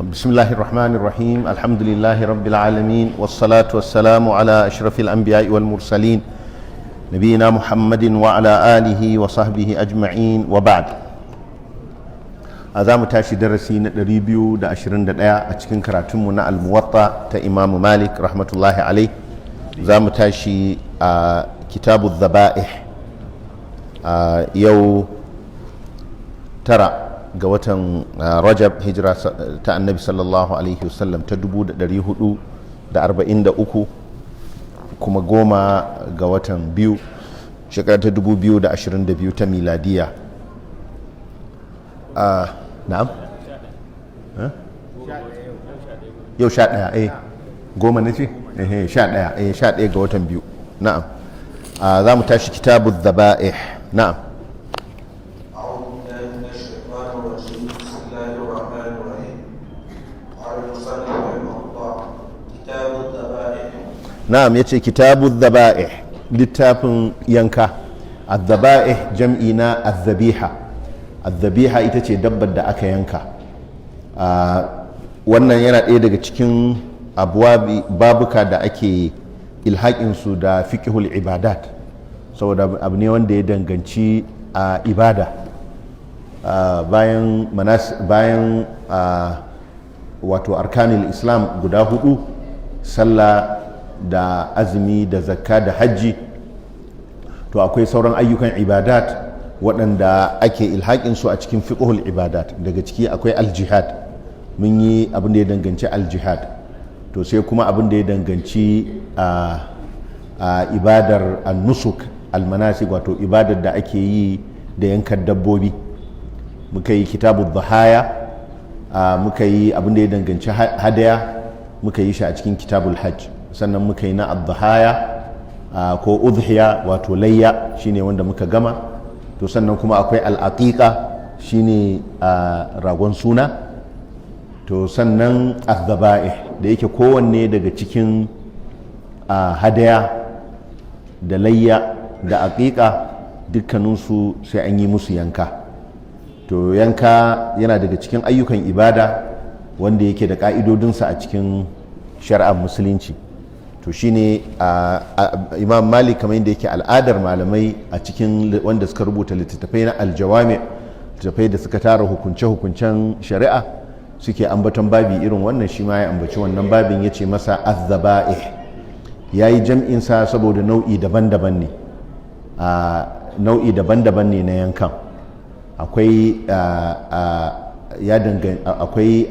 بسم الله الرحمن الرحيم، الحمد لله رب العالمين، والصلاة والسلام على أشرف الأنبياء والمرسلين، نبينا محمد وعلى آله وصحبه أجمعين، وبعد. Za mu tashi darasi na 221 a cikin karatunmu na Almuwatta ta Imamu Malik rahmatullahi alai. Za mu tashi a kitabu zaba'ih. Yau 9 ga watan Rajab, hijira ta Annabi sallallahu alaihi wasallam ta 443, kuma 10 ga watan 2, shekara ta 2022 ta miladiya. Na'am, yau 11, 10 na ce, 11, 11 ga watan 2. Na'am, za mu tashi kitabu zaba'ih. Na'am. أعوذ بالله من الشيطان الرجيم. بسم الله الرحمن الرحيم. قال المصنف رحمه الله: كتاب الذبائح. Na'am, yace kitabu zaba'ih, littafin yanka. Azzaba'ih jam'i na azzabiha. Azzabiha ita ce dabbar da aka yanka. Wannan yana ɗaya daga cikin abuwabi babuka da ake ilhaƙinsu da fiqhul ibadat, saboda abu ne wanda ya danganci a ibada. Bayan wato arkanil Islam guda hudu, sallah da azumi da zakka da hajji, to akwai sauran ayyukan ibadat waɗanda ake ilhaƙin su a cikin fiqhul ibadat. Daga ciki akwai aljihad. Mun yi abin da ya danganci aljihad, to sai kuma abin da ya danganci a ibadar annusuk, almanasik, wato ibadar da ake yi da yankan dabbobi. Muka yi kitabu dhahaya, muka yi abin da ya danganci hadaya, muka yi shi a cikin kitabul hajj. Sannan muka yi na adhahaya ko udhiya, wato layya, shine wanda muka gama. To sannan kuma akwai al'aqiqa, shine ragon suna. To sannan azzaba'ih, da yake kowanne daga cikin hadaya da layya da aqiqa dukkaninsu sai an yi musu yanka. To yanka yana daga cikin ayyukan ibada wanda yake da ka'idodinsa a cikin shari'ar Musulunci. To shine Imam Malik, kamar yadda yake al'adar malamai a cikin wanda suka rubuta littattafai na aljawami, littattafai da suka tara hukunce-hukuncen shari'a, suke ambaton babi irin wannan. Shi ma ya ambaci wannan babin, ya ce masa azzaba'ih. Ya yi jam'insa saboda nau'i daban-daban ne, nau'i daban-daban ne na yankan. Akwai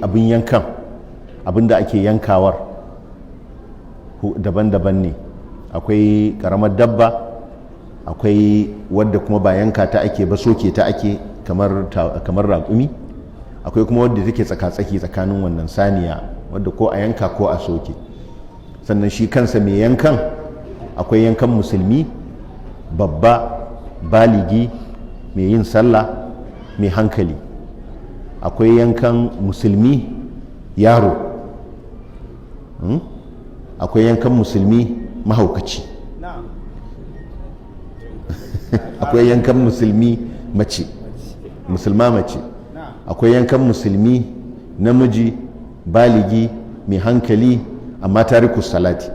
abin yankan, abin da ake yankawar daban-daban ne. Akwai karamar dabba, akwai wadda kuma ba yanka ta ake ba, soke ta ake, kamar raƙumi. Akwai kuma wadda take tsaka-tsaki tsakanin wannan, saniya, wadda ko a yanka ko a soke. Sannan shi kansa mai yankan, akwai yankan musulmi babba, baligi, mai yin sallah, mai hankali. Akwai yankan musulmi yaro, Akwai yankan musulmi mahaukaci. Akwai yankan musulmi mace, musulma mace. Akwai yankan musulmi namiji baligi mai hankali, amma tarikus salati,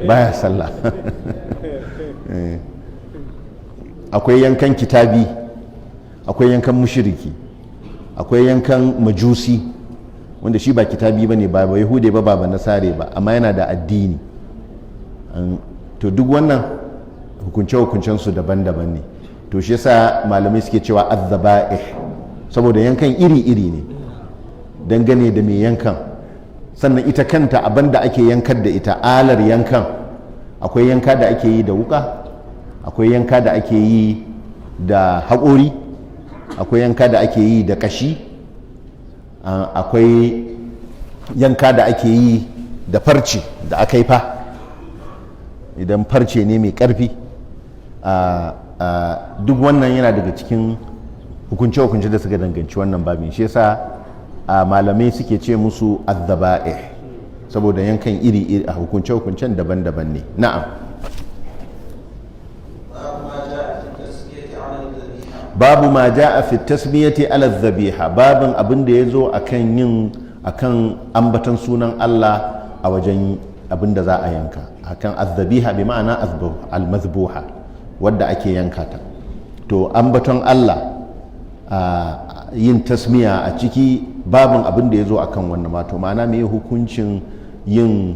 baya sallah. Akwai yankan kitabi, akwai yankan mushriki, akwai yankan majusi, wanda shi ba kitabi ba ne, ba Yahude ba, ba Nasare ba, amma yana da addini. To duk wannan hukunce-hukuncensu daban-daban ne. To shi yasa malamai suke cewa azzaba'ih, saboda yankan iri-iri ne dangane da mai yankan. Sannan ita kanta abin da ake yankar da ita, alar yankan, akwai yanka da ake yi da wuka, akwai yanka da ake yi da haƙori, akwai yanka da ake yi da ƙashi, akwai yanka da ake yi da farce da aka yi fa, idan farce ne mai ƙarfi. Duk wannan yana daga cikin hukunce-hukunce da suka danganci wannan babin. Shi yasa malamai suke ce musu azzaba'ih, saboda yankan iri-iri a hukunce-hukuncen daban-daban ne. Na'am. باب ما جاء في التسمية على الذبيحة. Babu ma ja'a fi tasmiyati ala dhabiha, babin abin da yazo akan yin akan ambaton sunan Allah a wajen abin da za a yanka, akan azzabiha, bi ma'ana al-mazbuha, wadda ake yanka ta. To ambaton Allah, a yin tasmiya a ciki, babin abin da ya zo akan wannan. Wato ma'ana, me hukuncin yin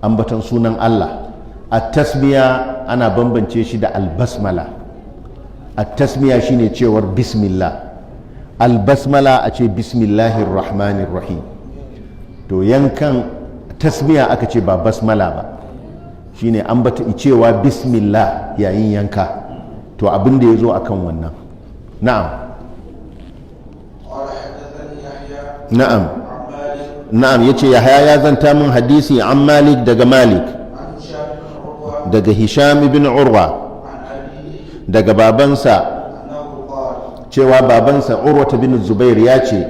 ambaton sunan Allah? A tasmiya ana bambance shi da albasmala. A tasmiya shine cewar bismillah, albasmala a ce bismillahir rahmanir rahim. To yankan tasmiya aka ce, ba basmala ba, shine ambata cewa bismillah yayin yanka. To abin da ya zo akan wannan. Na'am. قال حدثني يحيى عن مالك. Na'am, yace Yahya ya zanta min hadisi، عن مالك، daga Malik، عن هشام بن عروة، daga Hisham ibn Urwa، عن أبيه، daga babansa، أنه قال، cewa babansa Urwa bin Zubair ya ce،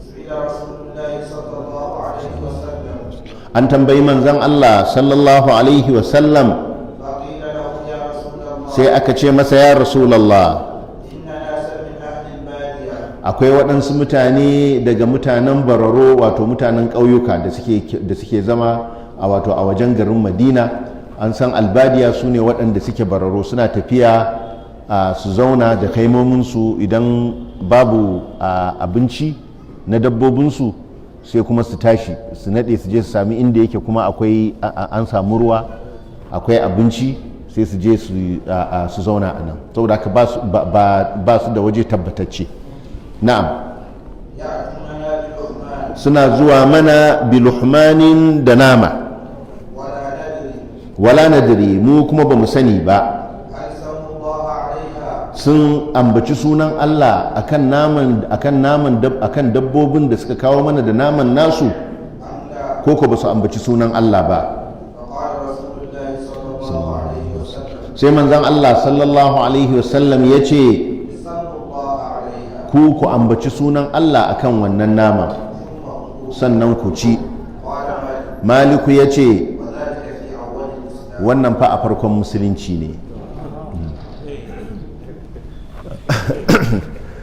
سئل رسول الله صلى الله عليه وسلم، an tambayi manzon Allah sallallahu alaihi wasallam، فقيل له: يا رسول الله، sai aka ce masa: ya Rasulallah، إن ناسا من أهل البادية، akwai waɗansu mutane daga mutanen bararo, wato mutanen ƙauyuka da suke zama a wato a wajen garin Madina. An san albadiya su ne waɗanda suke bararo, suna tafiya su zauna da kaimominsu. Idan babu abinci na dabbobinsu, sai kuma su tashi su naɗe su je su sami inda yake kuma akwai an samu ruwa, akwai abinci, sai su je su zauna a nan, saboda haka ba su da waje tabbatacce. Na'am. يأتوننا بلحمان، Suna zuwa mana بلحمان، da nama، ولا ندري، ولا ندري، mu kuma ba mu sani ba، هل سموا الله عليها، sun ambaci sunan Allah akan dabbobin da suka kawo mana da naman nasu، أم لا؟ ko ko ba su ambaci sunan Allah ba. فقال رسول الله صلى الله عليه وسلم، Sai manzon Allah sallallahu alaihi wasallam ya ce، سموا الله عليها، ku ambaci sunan Allah akan wannan nama، ثم كلوا. sannan ku ci. قال مالك، Maliku ya ce، وذلك في أول الإسلام. Wannan fa a farkon musulunci ne.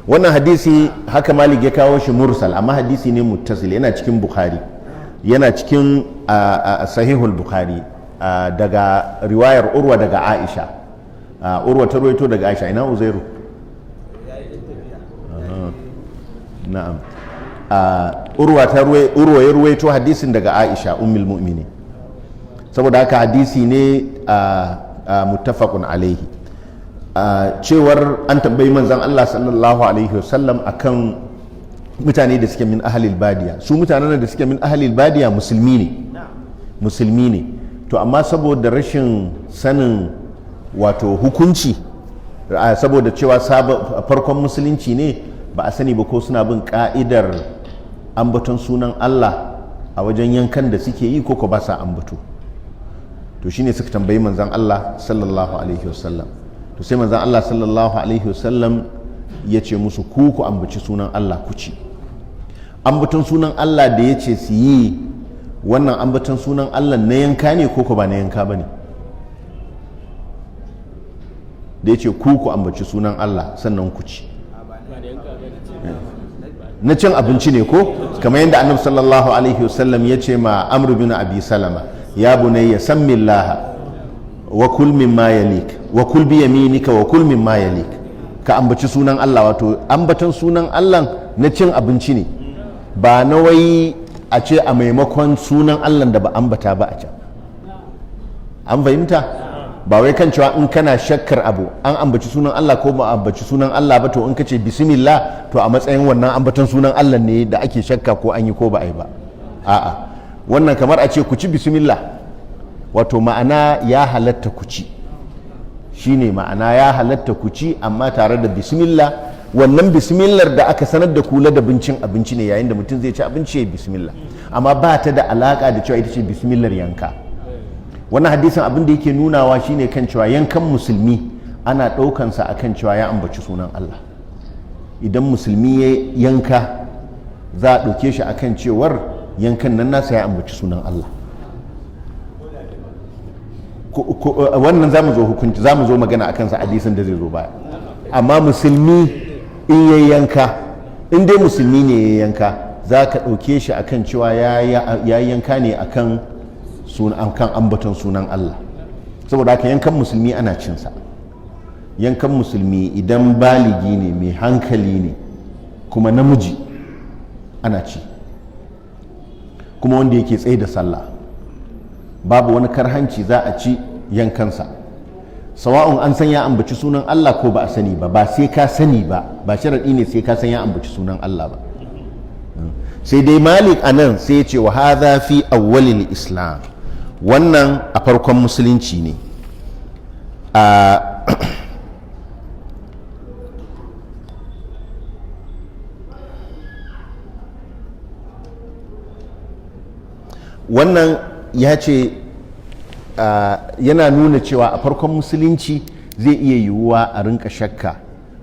Wannan hadisi haka Malik ya kawo shi mursal, amma hadisi ne muttasil, yana cikin Bukhari, yana cikin Sahihul Bukhari, daga riwayar Urwa daga Aisha. Urwa ta ruwaito daga Aisha. Ina Uzairu? Na'am. Urwa ta Urwa ya ruwaito hadisin daga Aisha ummul mu'minin. Saboda haka hadisi ne a muttafaqun alaihi. Cewar an tambayi manzon Allah sallallahu alaihi wasallam akan mutane da suke من أهل البادية. Su mutanen da suke من أهل البادية musulmi ne, musulmi ne. To amma saboda rashin sanin wato hukunci, saboda cewa farkon musulunci ne, ba a sani ba ko suna bin ka'idar ambaton sunan Allah a wajen yankan da suke yi ko ko ba sa ambato. To shine suka tambayi manzon Allah sallallahu alaihi wasallam. To sai manzon Allah sallallahu alaihi wasallam ya ce musu: ku ambaci sunan Allah ku ci. Ambaton sunan Allah da ya ce su yi, wannan ambaton sunan Allah na yanka ne ko ko ba na yanka ba ne? Da ya ce ku ambaci sunan Allah sannan ku ci, na cin abinci ne ko? Kamar yadda Annabi sallallahu alaihi wasallam ya ce ma Amr bin Abi Salama: يا بني سم الله وكل مما يليك وكل بيمينك وكل مما يليك. Ka ambaci sunan Allah. Wato ambaton sunan Allah na cin abinci ne, ba na wai a ce a maimakon sunan Allah da ba ambata ba a can. An fahimta? Ba wai kan cewa in kana shakkar abu, an ambaci sunan Allah ko ba ambaci sunan Allah ba, to in ka ce bismillah, to a matsayin wannan ambaton sunan Allah ne da ake shakka ko an yi ko ba a yi ba. A'a, wannan kamar a ce ku ci bismillah, wato ma'ana ya halatta ku ci, shine ma'ana ya halatta ku ci, amma tare da bismillah. Wannan bismillar da aka sanar da kula da bincin abinci ne, yayin da mutum zai ci abinci ya bismillah, amma ba ta da alaka da cewa ita ce bismillar yanka. Wannan hadisin abin da yake nunawa shine kan cewa yankan musulmi ana ɗaukansa akan cewa ya ambaci sunan Allah. Idan musulmi ya yanka, za a ɗauke shi akan cewar yankan nan nasa ya ambaci sunan Allah. Wannan za mu zo hukunci, za mu zo magana akan sa hadisin da zai zo baya. Amma musulmi In ya yanka, in dai musulmi ne ya yanka, za ka ɗauke shi akan cewa ya yanka ne akan kan ambaton sunan Allah. Saboda haka yankan musulmi ana cinsa. Yankan musulmi idan baligi ne, mai hankali ne, kuma namiji, ana ci, kuma wanda yake tsaye da sallah, babu wani karhanci, za a ci yankansa, sawa'un an san ya ambaci sunan Allah ko ba a sani ba. Ba sai ka sani ba, ba sharaɗi ne sai ka san ya ambaci sunan Allah ba. Sai dai Malik a nan sai ya ce wa hadha fi awwalil Islam, wannan a farkon musulunci ne. A wannan ya ce yana nuna cewa a farkon musulunci zai iya yiwuwa a rinka shakka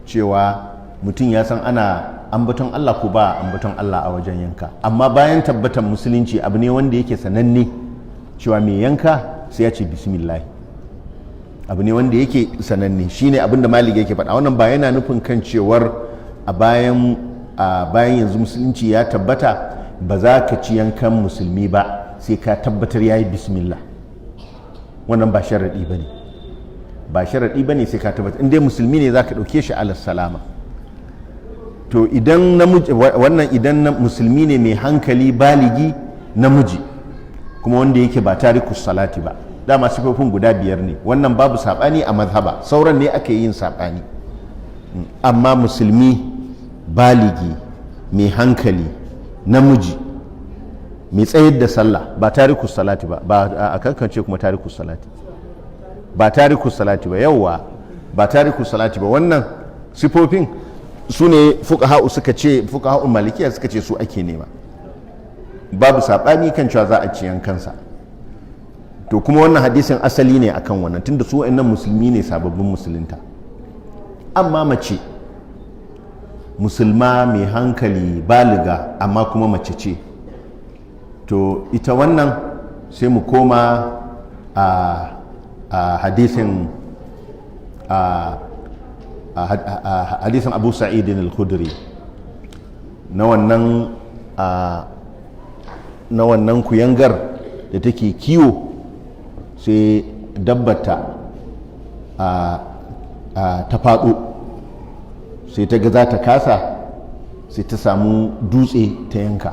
cewa mutum ya san ana ambaton Allah ko ba ambaton Allah a wajen yanka. Amma bayan tabbatar musulunci, abu ne wanda yake sananne cewa mai yanka sai ya ce bismillah. Abu ne wanda yake sananne, shine abin da Malik yake faɗa. Wannan ba yana nufin kan cewar a bayan yanzu musulunci ya tabbata ba za ka ci yankan musulmi ba sai ka tabbatar ya yi bismillah. Wannan ba sharaɗi ba ne, ba sharaɗi ba ne sai ka tabbatar. In dai musulmi ne, za ka ɗauke shi alas salama. To idan namiji wannan, idan musulmi ne mai hankali, baligi, namiji, kuma wanda yake ba tarikus salati ba. Dama sifofin guda biyar ne. Wannan babu saɓani a mazhaba, sauran ne ake yin saɓani. Amma musulmi baligi, mai hankali, namiji, mai tsayar da sallah, ba tarikus salati ba, ba a kankance kuma tarikus salati ba, tarikus salati ba, yauwa, ba tarikus salati ba. Wannan sifofin su ne fuqaha'u suka ce, fuqaha'u Malikiya suka ce su ake nema. Babu saɓani kan cewa za a ci yankansa. To kuma wannan hadisin asali ne akan wannan, tunda su wa'annan musulmi ne sababbin musulunta. Amma mace musulma mai hankali, baliga, amma kuma mace ce, to ita wannan sai mu koma a hadisin Abu Sa'idin al-Khudri na wannan kuyangar da take kiwo, sai dabbata ta faɗo, sai ta ga za ta kasa, sai ta samu dutse ta yanka,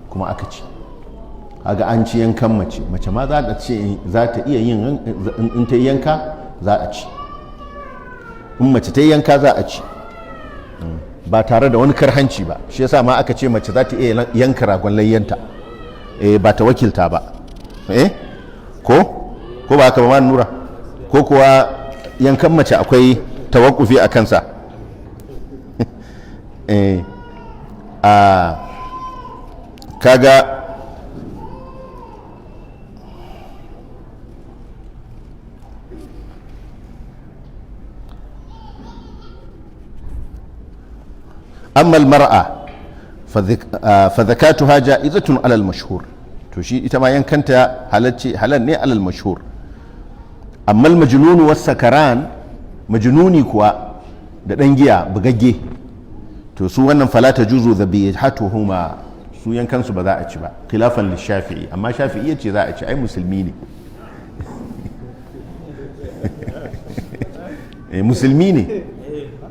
kuma aka ci. Kaga an ci yankan mace. Mace ma za ta ce za ta iya yin, in ta yanka za a ci. In mace ta yanka za a ci ba tare da wani karhanci ba. Shi yasa ma aka ce mace za ta iya yanka ragon layyanta, eh, ba ta wakilta ba, eh, ko ba haka ba ma nura? Ko kuwa yankan mace akwai tawakkufi a kansa? Eh, a kaga أما المرأة فذكاتها جائزة على المشهور. To shi ita ma yankanta halal ne alal mashhur. Amma majnun was sakaran, majnuni kuwa da dan giya bugagge, to su wannan fala tajuzu dhabihatuhuma, su yankansu ba za a ci ba, khilafan lishafi'i. Amma Shafi'i yace za a ci, ai musulmi ne, eh, musulmi ne,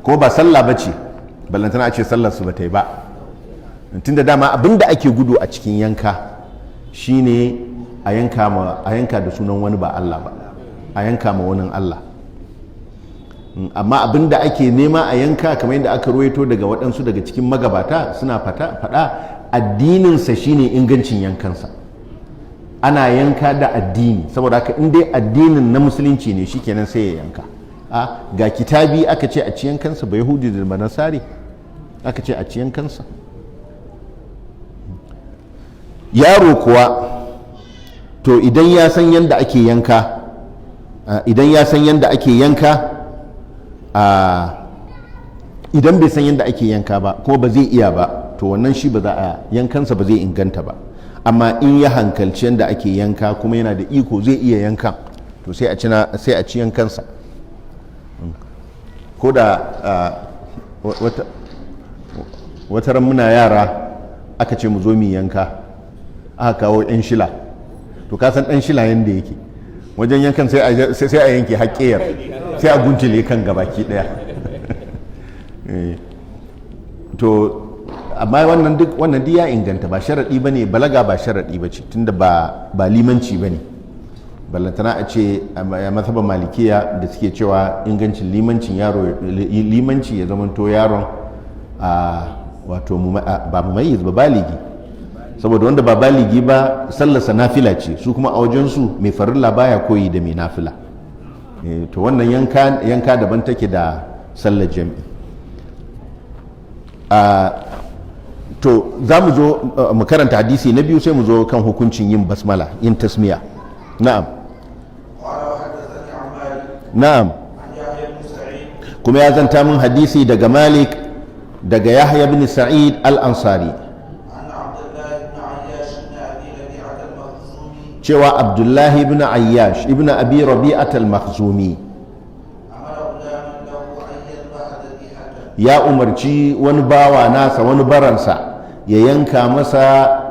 ko ba sallah bace, ballantana a ce sallar su ba ta yi ba. Tunda dama abinda ake gudu a cikin yanka shine a yanka da sunan wani ba Allah ba, a yanka ma wani Allah. Amma abinda ake nema a yanka, kamar yadda aka ruwaito daga waɗansu daga cikin magabata suna faɗa, addininsa shine ingancin yankansa. Ana yanka da addini, saboda haka in dai addinin na musulunci ne, shikenan sai ya yanka. A ga kitabi aka ce a ci yankansa, ba Yahudi da Banasari aka ce a ci yankansa. Yaro kuwa, to idan ya san yadda ake yanka, idan ya san yadda ake yanka, idan bai san yadda ake yanka ba kuma ba zai iya ba, to wannan shi ba za a yankansa ba zai inganta ba. Amma in ya hankalci yadda ake yanka kuma yana da iko zai iya yankan, to sai a ci yankansa. Ko da wata Wata ran muna yara aka ce mu zo mu yanka, aka kawo yan shila. To ka san dan shila yanda yake wajen yankan, sai a yanke haƙƙiyar, sai a guntule kan gabaki daya. To amma wannan duk, wannan duk ya inganta, ba sharaɗi bane, balaga ba sharaɗi bace, tunda ba limanci bane, ballantana a ce a mazhaban Malikiya da suke cewa ingancin limancin yaro, limanci ya zamanto yaron a wato ba mumayyiz ba, baligi, saboda wanda ba baligi ba sallarsa nafila ce, su kuma a wajensu mai farilla baya koyi da mai nafila. To wannan yanka daban take da sallar jam'i. To za mu zo mu karanta hadisi na biyu, sai mu zo kan hukuncin yin basmala, yin tasmiya. Na'am. قال وحدثني عن مالك عن يحيى بن سعيد Kuma ya zanta min hadisi daga Malik, daga Yahya bin Sa'id al-Ansari, أن عبد الله بن عياش بن أبي ربيعة المخزومي cewa Abdullahi ibn Ayyash ibn Abi Rabi'at al-Makhzumi أمر غلاما له أن يذبح ذبيحة. ya umarci wani bawa nasa, wani baransa, ya yanka masa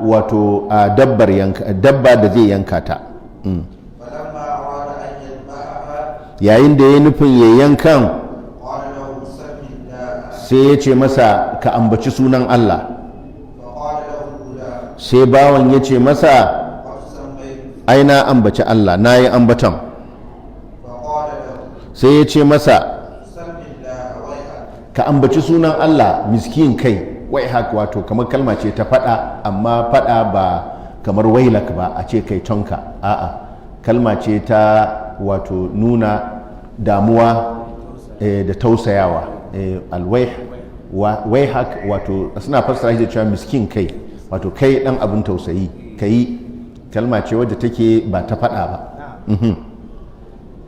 wato a dabbar yanka, dabba da zai yanka ta. فلما أراد أن يذبحها، Yayin da ya nufin ya yankan، قال له: سم الله. sai ya ce masa, "Ka ambaci sunan Allah." فقال له الغلام: Sai bawan ya ce masa: قد سميت. "Ai na ambaci Allah, na yi ambaton." فقال له: Sai ya ce masa: سم الله ويحك. "Ka ambaci sunan Allah, miskin kai." ويحك wato kamar kalma ce ta fada, amma fada ba kamar ويلك ba, a ce kai tonka. A'a, kalma ce ta wato nuna damuwa da tausayawa. الويح، ويحك, wato suna fassara shi da cewa miskin kai, wato kai dan abin tausayi kai. Kalma ce wadda take ba ta fada ba.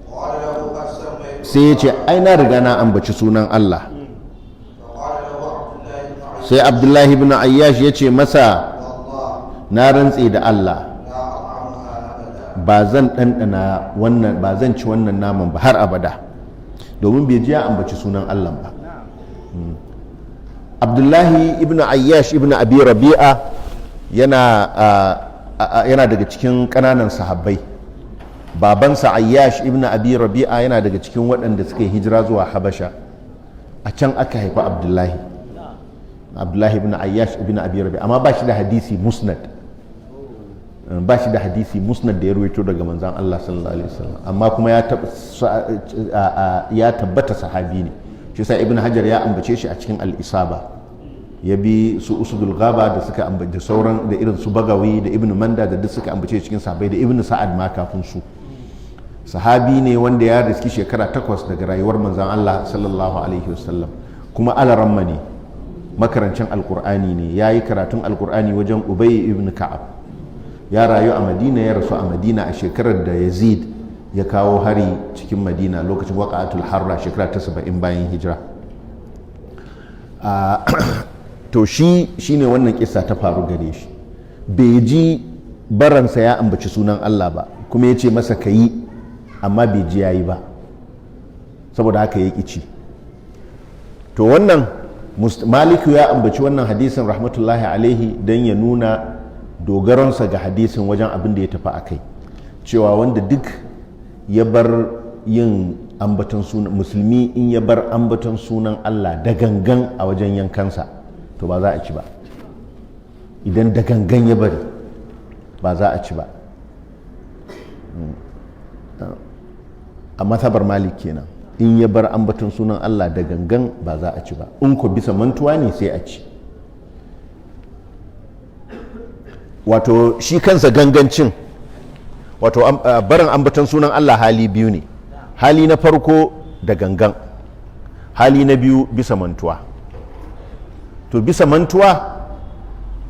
قال له: قد سميت. Sai ya ce, "Ai na riga na ambaci sunan Allah." فقال له عبد الله بن عياش: Sai Abdullahi ibn Ayyash ya ce masa: والله "Na rantse da Allah، لا أطعمها أبدا. ba zan ɗanɗana wannan, ba zan ci wannan naman ba har abada," domin bai ji ya ambaci sunan Allah ba. Abdullahi ibn Ayyash ibn Abi Rabi'a yana daga cikin ƙananan sahabbai. Babansa Ayyash ibn Abi Rabi'a yana daga cikin waɗanda suka yi hijira zuwa Habasha, a can aka haifi Abdullahi, Abdullahi ibn Ayyash ibn Abi Rabi'a. Amma ba shi da hadisi musnad, ba shi da hadisi musnad da ya ruwaito daga manzan Allah sallallahu alaihi wasallam, amma kuma ya tabbata sahabi ne. Shi yasa Ibn Hajar ya ambace shi a cikin Al-Isaba, ya bi su Usudul Ghaba da suka ambace, da sauran, da irin su Bagawi da Ibn Manda, da duk suka ambace cikin sahabbai, da Ibn Sa'ad ma kafin su. Sahabi ne wanda ya riski shekara 8 daga rayuwar manzan Allah sallallahu alaihi wasallam, kuma alaramma ne, makarancin Alkur'ani ne. Ya yi karatun Alkur'ani wajen Ubay ibn Ka'ab. Ya rayu a Madina, ya rasu a Madina a shekarar da Yazid ya kawo hari cikin Madina, lokacin Waƙa'atul Harra, shekara ta 70 bayan hijira. To shi shine wannan kisa ta faru gare shi. Bai ji baransa ya ambaci sunan Allah ba, kuma ya ce masa ka yi, amma bai ji yayi ba, saboda haka ya ci. To wannan Maliku ya ambaci wannan hadisin rahmatullahi alaihi don ya nuna dogaronsa ga hadisin wajen abin da ya tafi a kai, cewa wanda duk ya bar yin ambaton sunan, musulmi in ya bar ambaton sunan Allah da gangan a wajen yankansa, to ba za a ci ba. Idan da gangan ya bari, ba za a ci ba a mazhabar Malik kenan. In ya bar ambaton sunan Allah da gangan, ba za a ci ba. In ko bisa mantuwa ne, sai a ci. Wato shi kansa gangancin, wato barin ambaton sunan Allah hali biyu ne: hali na farko da gangan, hali na biyu bisa mantuwa. To bisa mantuwa,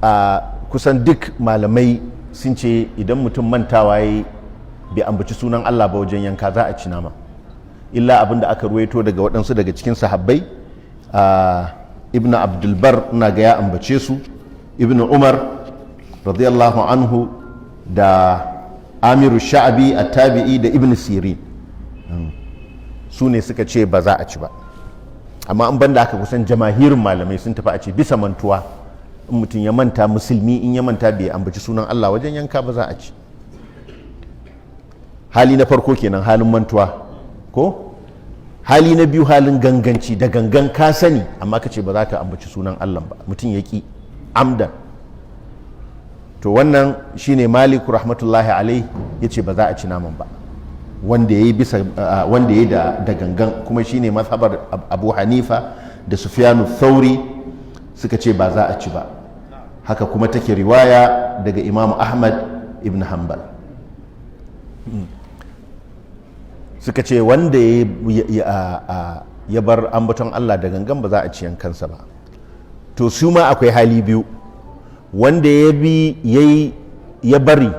a kusan duk malamai sun ce idan mutum mantawa ya bai ambaci sunan Allah ba wajen yanka, za a ci nama, illa abin da aka ruwaito daga waɗansu daga cikin sahabbai. Ibn Abdulbar ina ga ya ambace su, Ibn Umar radiyallahu anhu, da Amiru Sha'abi a tabi'i, da Ibn Sirin, su ne suka ce ba za a ci ba. Amma an banda aka kusan jamahirin malamai sun tafi a ce bisa mantuwa, in mutum ya manta, musulmi in ya manta bai ambaci sunan Allah wajen yanka ba, za a ci. Hali na farko kenan, halin mantuwa. Ko hali na biyu, halin ganganci, da gangan ka sani amma ka ce ba za ka ambaci sunan Allah ba, mutum ya ki amdan. To wannan shine Maliku rahmatullahi alai ya ce ba za a ci naman ba, wanda ya yi bisa wanda ya yi da gangan. Kuma shine mazhabar Abu Hanifa da Sufyanu Thauri, suka ce ba za a ci ba. Haka kuma take riwaya daga Imam Ahmad ibn Hanbal. Suka ce wanda ya bar ambaton Allah da gangan ba za a ci yankansa ba. To su ma akwai hali biyu: wanda ya bi ya bari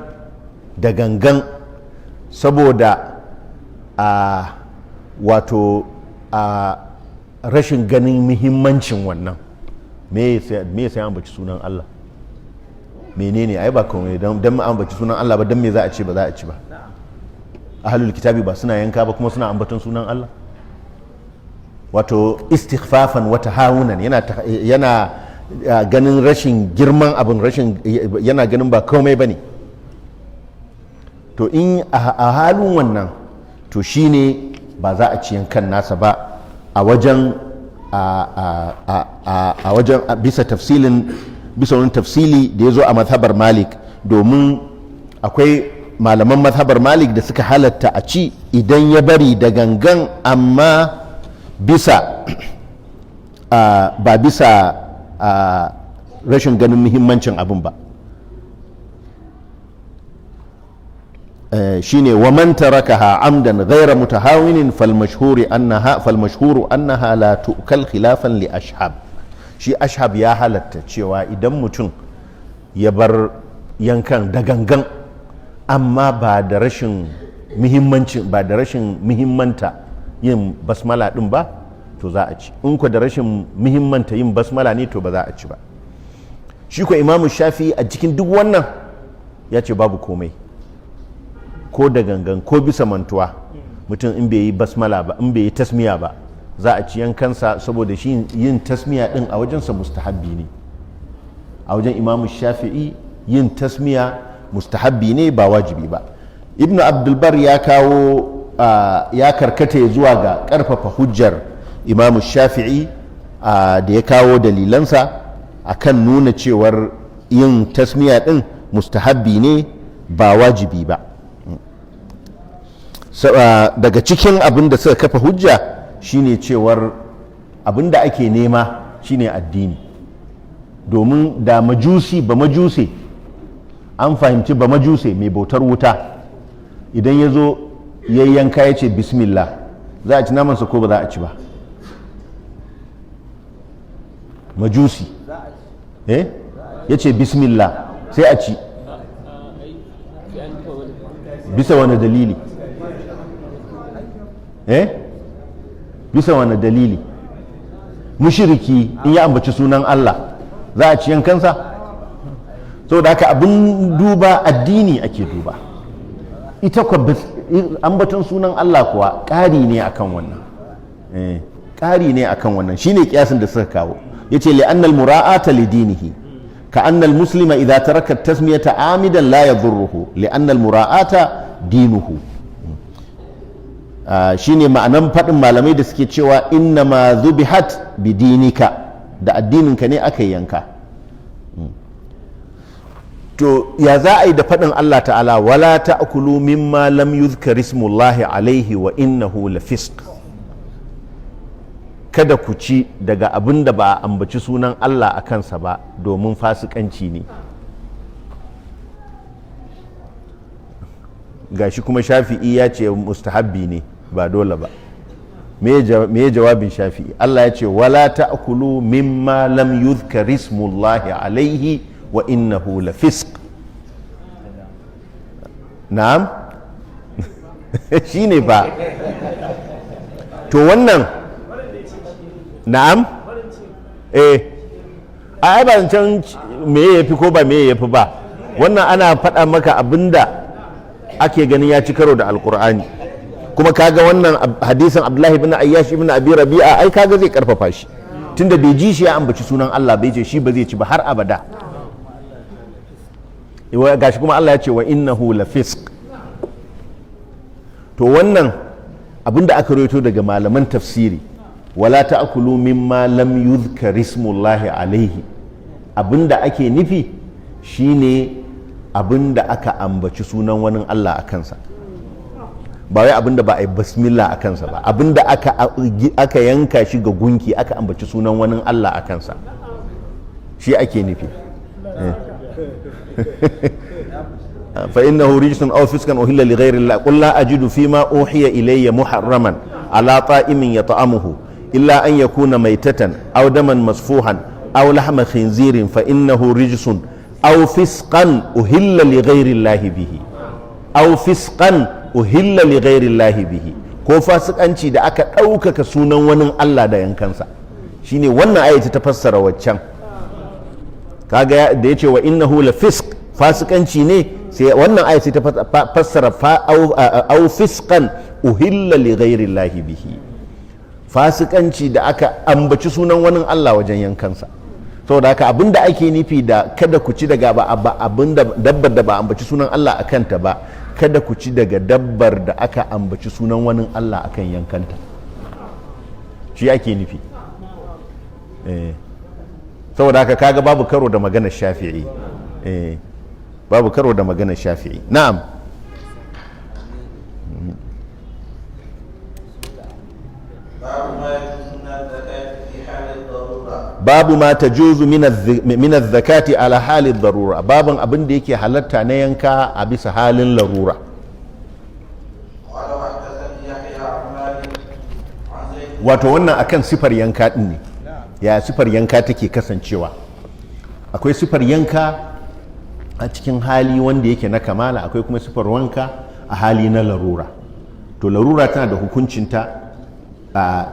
da gangan saboda a wato a rashin ganin muhimmancin wannan, me sai an ambaci sunan Allah, menene, ai ba komai don an ambaci sunan Allah ba, don me za a ce ba za a ci ba? Ahlul kitabi ba suna yanka ba kuma suna ambaton sunan Allah? Wato istighfafan wata hawunan, yana ganin rashin girman abin, rashin yana ganin ba komai bane. To in a halin wannan, to shine ba za a ci yankan nasa ba a wajen bisa tafsilin, bisa wani tafsili da ya zo a mazhabar Malik, domin akwai malaman mazhabar Malik da suka halatta a ci idan ya bari da gangan, amma bisa ba bisa rashin ganin muhimmancin abin ba. Shine wa man tarakaha amdan ghayra mutahawinin fal mashhuru annaha la tu'kal khilafan li Ashhab. Shi Ashhab ya halatta cewa idan mutum ya bar yankan da gangan amma ba da rashin muhimmanci, ba da rashin muhimmanta yin basmala din ba, to za a ci. In ko da rashin muhimmanta yin basmala ne, to ba za a ci ba. Shi ko Imamu Shafi a cikin duk wannan ya ce babu komai, ko da gangan ko bisa mantuwa, mutum in bai yi basmala ba, in bai yi tasmiya ba, za a ci yankansa, saboda shi yin tasmiya din a wajensa mustahabbi ne. A wajen Imamu Shafi'i yin tasmiya mustahabbi ne, ba wajibi ba. Ibnu Abdulbar ya kawo, ya karkata ya zuwa ga karfafa hujjar Imamu Shafi'i da ya kawo dalilansa akan nuna cewar yin tasmiya din mustahabbi ne, ba wajibi ba. Daga cikin abin da suka kafa hujja shine cewar abin da ake nema shine addini, domin da majusi, ba majuse, an fahimci ba majuse mai bautar wuta, idan ya zo ya yanka ya ce bismillah, za a ci namansa ko ba za a ci ba? Majusi ya ce bismillah, sai a ci. Bisa wani dalili? Bisa wani dalili? Mushriki in ya ambaci sunan Allah za a ci yankansa? Saboda haka abin duba addini ake duba. Ita kwa ambaton sunan Allah kuwa ƙari ne akan wannan, ƙari ne akan wannan. Shine kiyasin da suka kawo. Yace li'annal mura'ata li dinihi ka annal muslima idza taraka tasmiyata amidan la yadhurruhu li'annal mura'ata dinuhu. Shine ma'anan faɗin malamai da suke cewa inna ma zubihat bidinika, da addininka ne aka yanka. To ya za a yi da faɗin Allah ta'ala, wala ta'kulu mimma lam yuzkar ismullahi alaihi wa innahu lafisq? Kada ku ci daga abin da ba a ambaci sunan Allah a kansa ba, domin fasikanci ne. Gashi kuma Shafi'i ya ce mustahabbi ne, ba dole ba. Me jawabin Shafi'i? Allah ya ce wala ta'kulu mimma lam yuzkar ismullahi alaihi wa innahu lafisq. Na'am, shine ba. To wannan, na'am, ai ba can me yafi ko ba me yafi ba. Wannan ana faɗa maka abinda ake ganin ya ci karo da Alkur'ani. Kuma kaga wannan hadisin Abdullahi ibn Ayyash ibn Abi Rabi'a, ai kaga zai karfafa shi, tunda bai ji shi ya ambaci sunan Allah bai ce shi ba zai ci ba har abada. Gashi kuma Allah ya ce wa innahu lafisq. To wannan abinda aka rawaito daga malaman tafsiri, wala ta'kulu mimma lam yuzkar ismullahi alaihi, abinda ake nufi shine abinda aka ambaci sunan wani Allah a kansa, ba wai abinda ba a yi basmila a kansa ba, abinda aka yanka shi ga gunki aka ambaci sunan wani Allah a kansa, shi ake nufi. Fa innahu rijsun aw fiskan uhilla li ghayri Allah, qul la ajidu fima uhiya ilayya muharraman ala ta'imin yat'amuhu illa an yakuna maytatan aw daman masfuhan aw lahma khinzirin fa innahu rijsun aw fisqan uhilla li ghayri Allah bihi, aw fisqan uhilla li ghayri Allah bihi, ko fasikanci da aka ɗaukaka sunan wani Allah da yankansa. Shine wannan ayati ta fassara waccan. Kaga da yace wa innahu la fisq, fasikanci ne, sai wannan ayati ta fassara aw fisqan uhilla li ghayri Allah bihi, fasikanci da aka ambaci sunan wani Allah wajen yankansa. Saboda haka abinda ake nufi da kada ku ci daga abinda dabbar da ba ambaci sunan Allah a kanta ba, kada ku ci daga dabbar da aka ambaci sunan wani Allah akan yankanta, shi ake nufi. Saboda haka kaga babu karo da maganar Shafi'i, babu karo da maganar Shafi'i. Na'am. Babu ma tajuzu min zakati ala halin darura, babin abin da yake halatta na yanka a bisa halin larura. Wato wannan akan sifar yanka din ne, ya sifar yanka take kasancewa. Akwai sifar yanka a cikin hali wanda yake na kamala, akwai kuma sifar wanka a hali na larura. To larura tana da hukuncinta,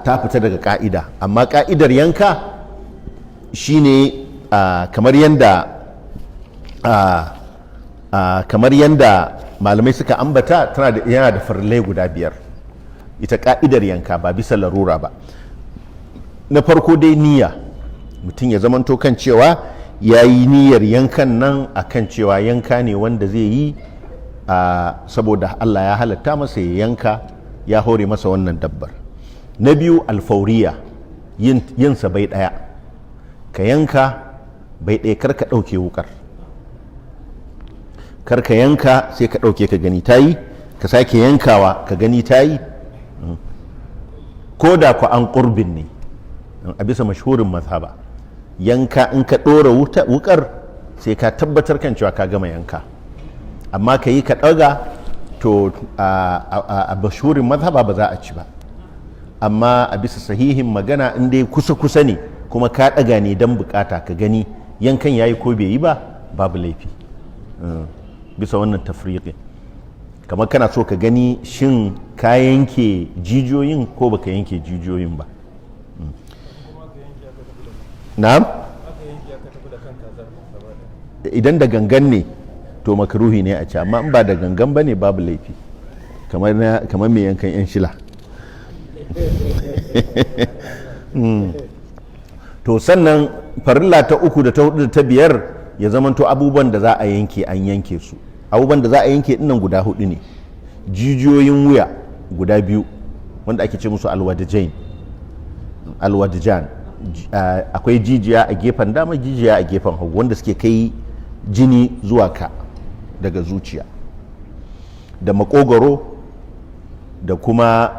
ta fita daga ka'ida, amma ka'idar yanka shine kamar yanda malamai suka ambata, tana da yana da farillai guda 5. Ita ka'idar yanka ba bisa larura ba. Na farko dai niyya, mutum ya zamanto kan cewa ya yi niyyar yankan nan a kan cewa yanka ne wanda zai yi saboda Allah ya halatta masa ya yanka, ya hore masa wannan dabbar. Na biyu alfauriya, yinsa bai ɗaya, ka yanka bai ɗaya, kar ka ɗauke wukar, kar ka yanka sai ka ɗauke ka gani ta yi, ka sake yankawa ka gani ta yi, ko da ku an ƙurbin ne a bisa mashhurin mazhaba. Yanka in ka ɗora wukar sai ka tabbatar kan cewa ka gama yanka, amma ka yi ka ɗaga to a mashhurin mazhaba ba za a ci ba. Amma a bisa sahihin magana, in dai kusa-kusa ne kuma ka ɗaga ne don bukata ka gani yankan yayi ko bai yi ba, babu laifi bisa wannan tafriqin. Kamar kana so ka gani shin ka yanke jijiyoyin ko baka yanke jijiyoyin ba. Na'am, idan da gangan ne to makruhi ne a ci, amma in ba da gangan ba ne babu laifi, kamar mai yankan yan shila. To sannan farilla ta 3 da ta 4 da ta 5 ya zamanto abubuwan da za a yanke an yanke su. Abubuwan da za a yanke dinnan guda 4 ne. Jijiyoyin wuya guda 2 wanda ake ce musu alwadajain, alwadajan, akwai jijiya a gefen dama, jijiya a gefen hagu, wanda suke kai jini zuwa ka daga zuciya, da makogoro, da kuma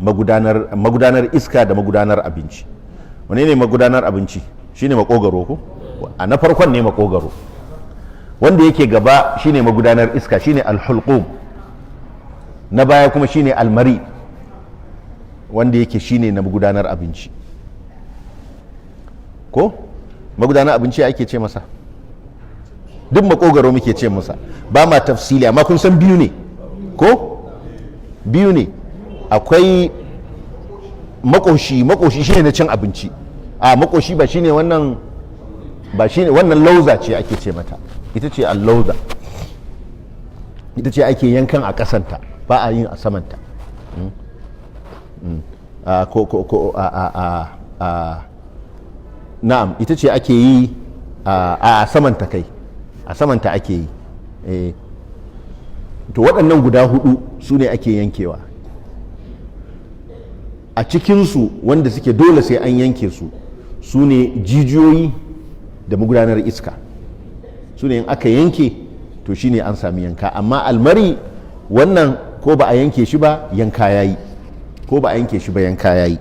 magudanar iska da magudanar abinci. Wane ne magudanar abinci? Shine makogaro ko? A na farkon ne makogaro, wanda yake gaba shine magudanar iska, shine alhulqum. Na baya kuma shine almari, wanda yake shine na magudanar abinci. Ko magudanar abinci ake ce masa? Duk makogaro muke ce masa, ba ma tafsili, amma kun san biyu ne ko? Biyu ne. Akwai makoshi, makoshi shine na cin abinci. A makoshi ba shine wannan, ba shine wannan, lauza ce ake ce mata, ita ce allauza, ita ce ake yankan a kasanta. Ba a yin a samanta. Ko ko ko a a a a na'am, ita ce ake yi a samanta kai, a samanta ake yi. To waɗannan guda hudu su ne ake yankewa. A cikinsu, wanda suke dole sai an yanke su, su ne jijiyoyi da magudanar iska. Su ne in aka yanke, to shine an sami yanka. Amma almari wannan, ko ba a yanke shi ba, yanka yayi. Ko ba a yanke shi ba, yanka yayi.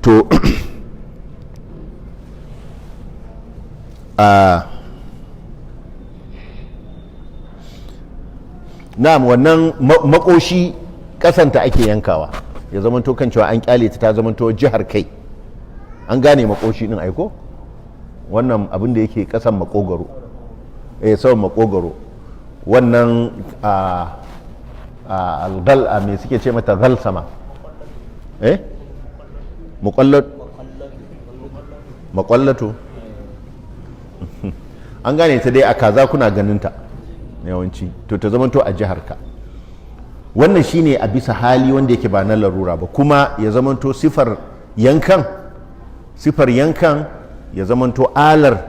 To a na'am, wannan makoshi kasanta ake yankawa, ya zamanto kan cewa an kyale ta, ta zamanto jihar kai. An gane makoshi din aiko? Wannan abin da yake kasan makogaro, eh, saman makogaro, wannan a algal, a me suke ce mata, gal sama, eh, makwallato. An gane ta dai, a kaza kuna ganin ta yawanci. To ta zamanto a jihar ka. Wannan shine a bisa hali wanda yake ba na larura ba. Kuma ya zamanto sifar yankan ya zamanto alar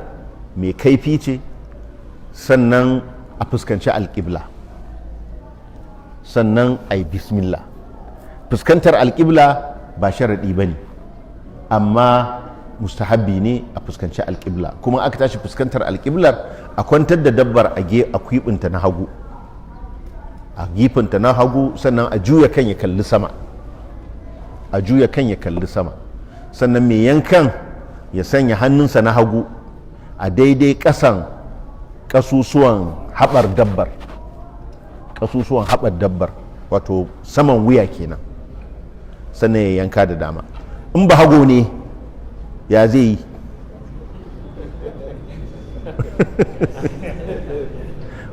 mai kaifi ce, sannan a fuskanci alƙibla, sannan a yi bismillah. Fuskantar alƙibla ba sharaɗi ba ne, amma mustahabbi ne a fuskanci alƙibla. Kuma aka tashi fuskantar alƙiblar, a kwantar da dabbar a kwiɓinta na hagu, a gefenta na hagu, sannan a juya kan ya kalli sama, a juya kan ya kalli sama. Sannan mai yankan ya sanya hannunsa na hagu a daidai ƙasan ƙasusuwan haɓar dabbar, ƙasusuwan haɓar dabbar, wato saman wuya kenan, sannan ya yanka da dama. In ba hago ne, ya zai yi?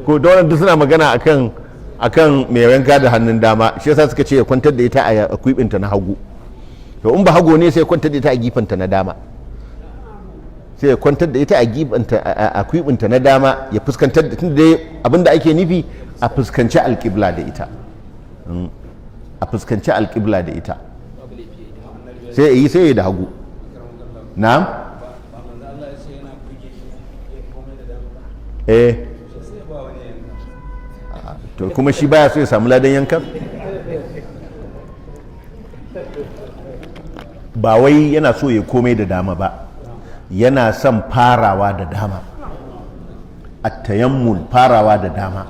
Ko da wannan duk suna magana akan mai yanka da hannun dama, shi yasa suka ce ya kwantar da ita a kwibinta na hagu. To in ba hago ne, sai ya kwantar da ita a gefenta na dama, sai ya kwantar da ita a gefenta, a kwibinta na dama, ya fuskantar da, tunda dai abinda ake nufi a fuskanci alƙibla da ita, a fuskanci alƙibla da ita, sai ya yi, sai ya yi da hagu. Na'am. Eh, to kuma shi baya so ya samu ladan yankan? Ba wai yana so ya komai da dama ba, yana son farawa da dama. Attayammun, farawa da dama,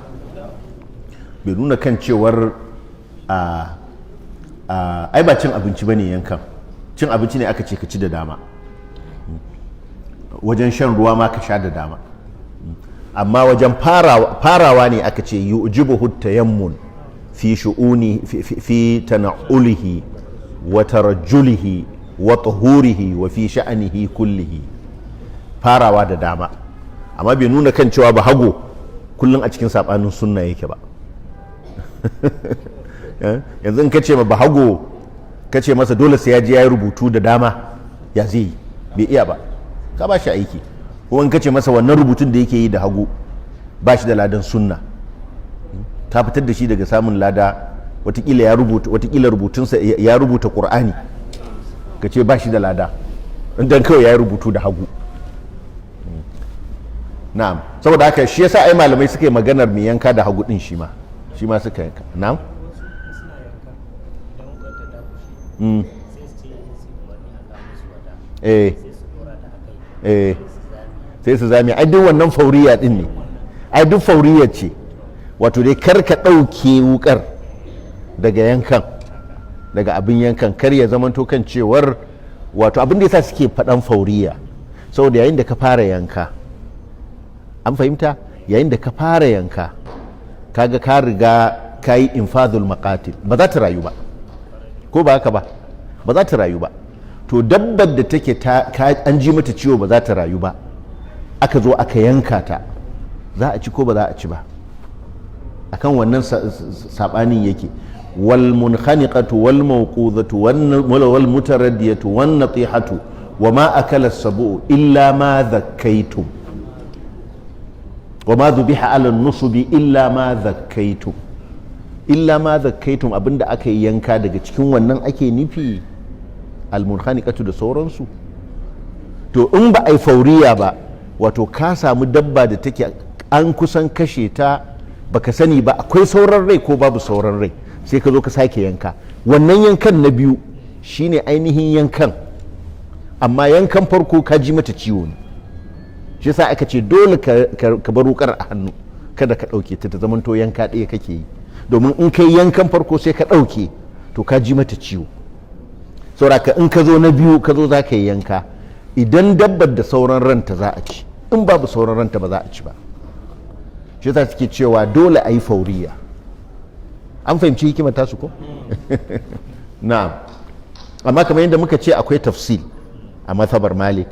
bai nuna kan cewar a ai ba cin abinci bane yankan. Cin abinci ne aka ce ka ci da dama, wajen shan ruwa ma ka sha da dama, amma wajen farawa ne aka ce yu'jibuhu tayammun fi shu'uni, fi tana'ulihi wa tarajjulihi wa tuhurihi wa fi sha'anihi kullihi. Farawa da dama, amma bai nuna kan cewa ba hago kullum a cikin sabanin sunna yake ba. Yanzu in ka ce ma bahago, ka ce masa dole sai ya je ya yi rubutu da dama, ya zai yi? Bai iya ba, ka ba shi aiki. Ko in ka ce masa wannan rubutun da yake yi da hagu ba shi da ladan sunna, ka fitar da shi daga samun lada. Watakila ya rubuta, watakila rubutunsa ya rubuta qur'ani, ka ce ba shi da lada dan kawai ya yi rubutu da hagu. Na'am, saboda haka shi yasa ai malamai suka yi maganar mai yanka da hagu din, shi ma suka yanka. Na'am. Suna yanka idan wukar ta dakushe, sai su ce su umarni a kawo musu wata, sai su dora ta a kai, sai su zame. Sai su zame. Ai duk wannan fauriya din ne, ai duk fauriya ce. Wato dai kar ka ɗauke wukar daga yankan, daga abin yankan, kar ya zamanto kan cewar, wato abin da yasa suke faɗan fauriya, saboda yayin da ka fara yanka, an fahimta, yayin da ka fara yanka, kaga ka riga ka yi infadul maqatil, ba za ta rayu ba. Ko ba haka ba? Ba za ta rayu ba. To dabbar da take an ji mata ciwo, ba za ta rayu ba, aka zo aka yanka ta, za a ci ko ba za a ci ba? Akan wannan sabanin yake. Wal munkhaniqatu wal mawqudatu wal mutaraddiyatu wan natihatu wa ma akala as-sabu illa ma dhakkaytum wa ma dhubiha ala an-nusubi illa ma dhakkaytum. Illa ma zakkaitum, abinda aka yi yanka daga cikin wannan ake nufi, almunkhaniqatu da sauransu. To in ba a yi fauriya ba, wato ka samu dabba da take an kusan kashe ta, baka sani ba akwai sauran rai ko babu sauran rai, sai ka zo ka sake yanka. Wannan yankan na biyu shine ainihin yankan, amma yankan farko ka ji mata ciwo ne. Shi yasa aka ce dole ka bar wukar a hannu, kada ka ɗauke ta, ta zamanto yanka ɗaya kake yi, domin in kai yankan farko sai ka ɗauke, to ka ji mata ciwo. Sauraka in ka zo na biyu, ka zo za ka yi yanka, idan dabbar da sauran ranta za a ci, in babu sauran ranta ba za a ci ba. Shi yasa suke cewa dole a yi fauriya. An fahimci hikimar tasu ko? Na'am. Amma kamar yadda muka ce, akwai tafsil a mazhabar Malik,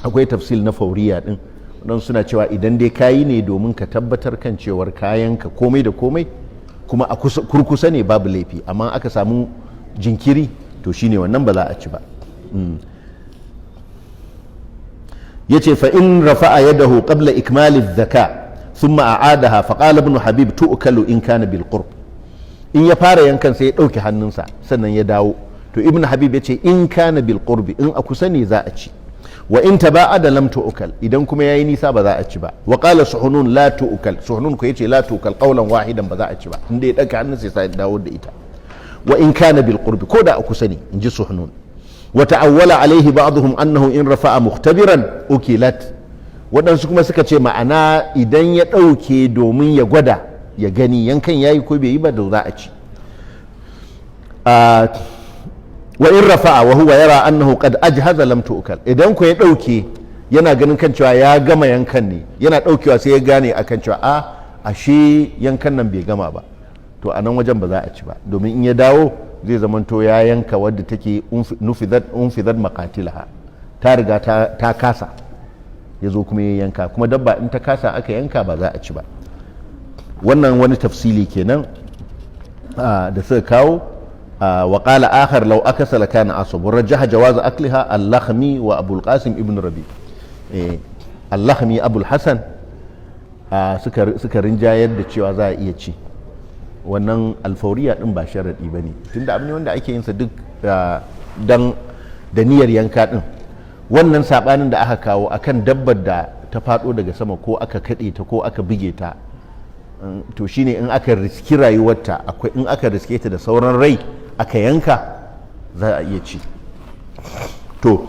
akwai tafsil na fauriya din. Don suna cewa idan dai kayi ne domin ka tabbatar kan cewar kayanka komai da komai kuma a kurkusa ne, babu laifi. Amma aka samu jinkiri, to shine wannan ba za a ci ba. Yace fa in rafa'a yadahu qabla ikmali dhaka thumma a'adaha, fa qala Ibn Habib: tu'kalu in kana bil qurb. In ya fara yankan sai ya dauke hannunsa, sannan ya dawo, to Ibn Habib yace in kana bil qurbi, in a kusa ne za a ci. Wa in taba'ada lam tu'kal, idan kuma yayi nisa ba za a ci ba. Wa qala Suhunun: la tu'kal. Suhunun ko yace la tu'kal qawlan wahidan, ba za a ci ba inda ya dauka hannunsa sai ya dawo da ita. Wa in kana bil qurbi, ko da a kusa ne, in ji Suhunun. Wa ta'awwala alaihi ba'dhum annahu in rafa'a mukhtabiran ukilat. Waɗansu kuma suka ce ma'ana idan ya ɗauke domin ya gwada ya gani yankan yayi ko bai yi ba, da za a ci. Wa in rafa'a wa huwa yara annahu qad ajhaza lam tu'kal. Idan ko ya ɗauke yana ganin kan cewa ya gama yankan ne, yana ɗaukewa sai ya gane akan cewa a ashe yankan nan bai gama ba, to a nan wajen ba za a ci ba, domin in ya dawo zai zamanto ya yanka wadda take nufizat unfizat maqatilaha, ta riga ta kasa, ya zo kuma ya yanka. Kuma dabba in ta kasa aka yanka, ba za a ci ba. Wannan wani tafsili kenan da suka kawo. Wa qala akhar: law akasa lakana asab. Wa rajjaha jawaz akliha al-Lakhmi wa Abu al-Qasim ibn Rabi. Al-Lakhmi, Abu al-Hasan suka rinjayar da cewa za a iya ci. Wannan alfauriya din ba sharadi bane, tunda abu ne wanda ake yin sa duk dan da niyyar yanka din. Wannan sabanin da aka kawo akan dabbar da ta fado daga sama, ko aka kade ta ko aka buge ta, to shine in aka riski rayuwarta, akwai in aka riske ta da sauran rai aka yanka, za a iya ci. To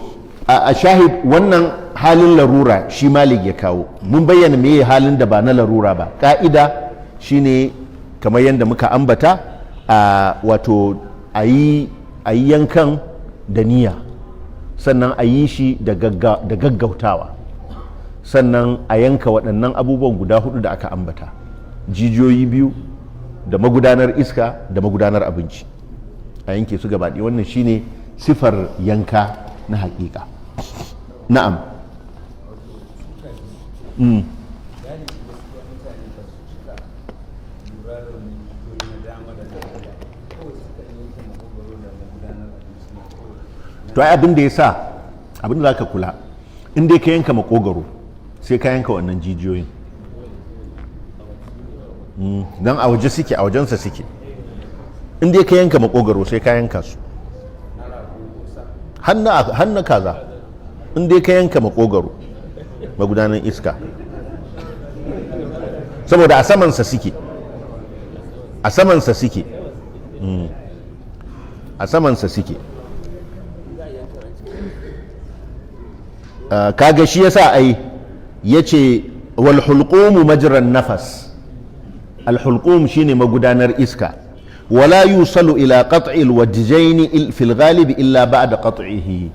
a shahid, wannan halin larura shi Malik ya kawo. Mun bayyana meye halin da ba na larura ba. Ka'ida shine kamar yadda muka ambata, a wato a yi yankan da niyya, sannan a yi shi da gaggautawa, sannan a yanka waɗannan abubuwan guda hudu da aka ambata: jijiyoyi biyu da magudanar iska da magudanar abinci, a yanke su gabaɗaya. Wannan shine sifar yanka na hakika. Na'am. Galibi gaskiya mutane ba su cika lura da wannan jijiyoyi na dama da na hagu. Kawai suka yanke makogwaro da magudanar abinci ne kawai. To ai abin da ya sa, abin da za ka kula, in dai ka yanka makogaro, sai ka yanka wannan jijiyoyin, don a waje suke, a wajensa suke. In dai ka yanka makogaro, sai ka yanka su. Na rago ko sa? Har na kaza. In dai ka yanka makogaro, magudanan iska, saboda a samansa suke, a samansa suke. A samansa suke. Kaga shi yasa ai yace wal hulqumu majran nafas. Al hulqum shine magudanar iska. Wala yusalu ila qat'il wajjaini fil ghalib illa ba'da qat'ihi.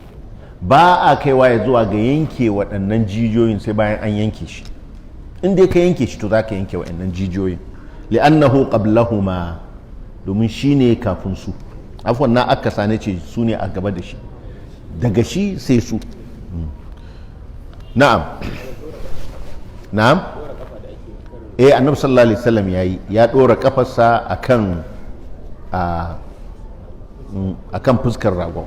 Ba a kaiwa ya zuwa ga yanke waɗannan jijiyoyin sai bayan an yanke shi. In dai ka yanke shi, to za ka yanke waɗannan jijiyoyin, li'annahu qablahuma, domin shine kafin su. Afwan, na aka sane ce su ne a gaba da shi, daga shi sai su. Na'am. Annabi sallallahu alaihi wasallam yayi, ya dora kafarsa akan akan fuskar ragon.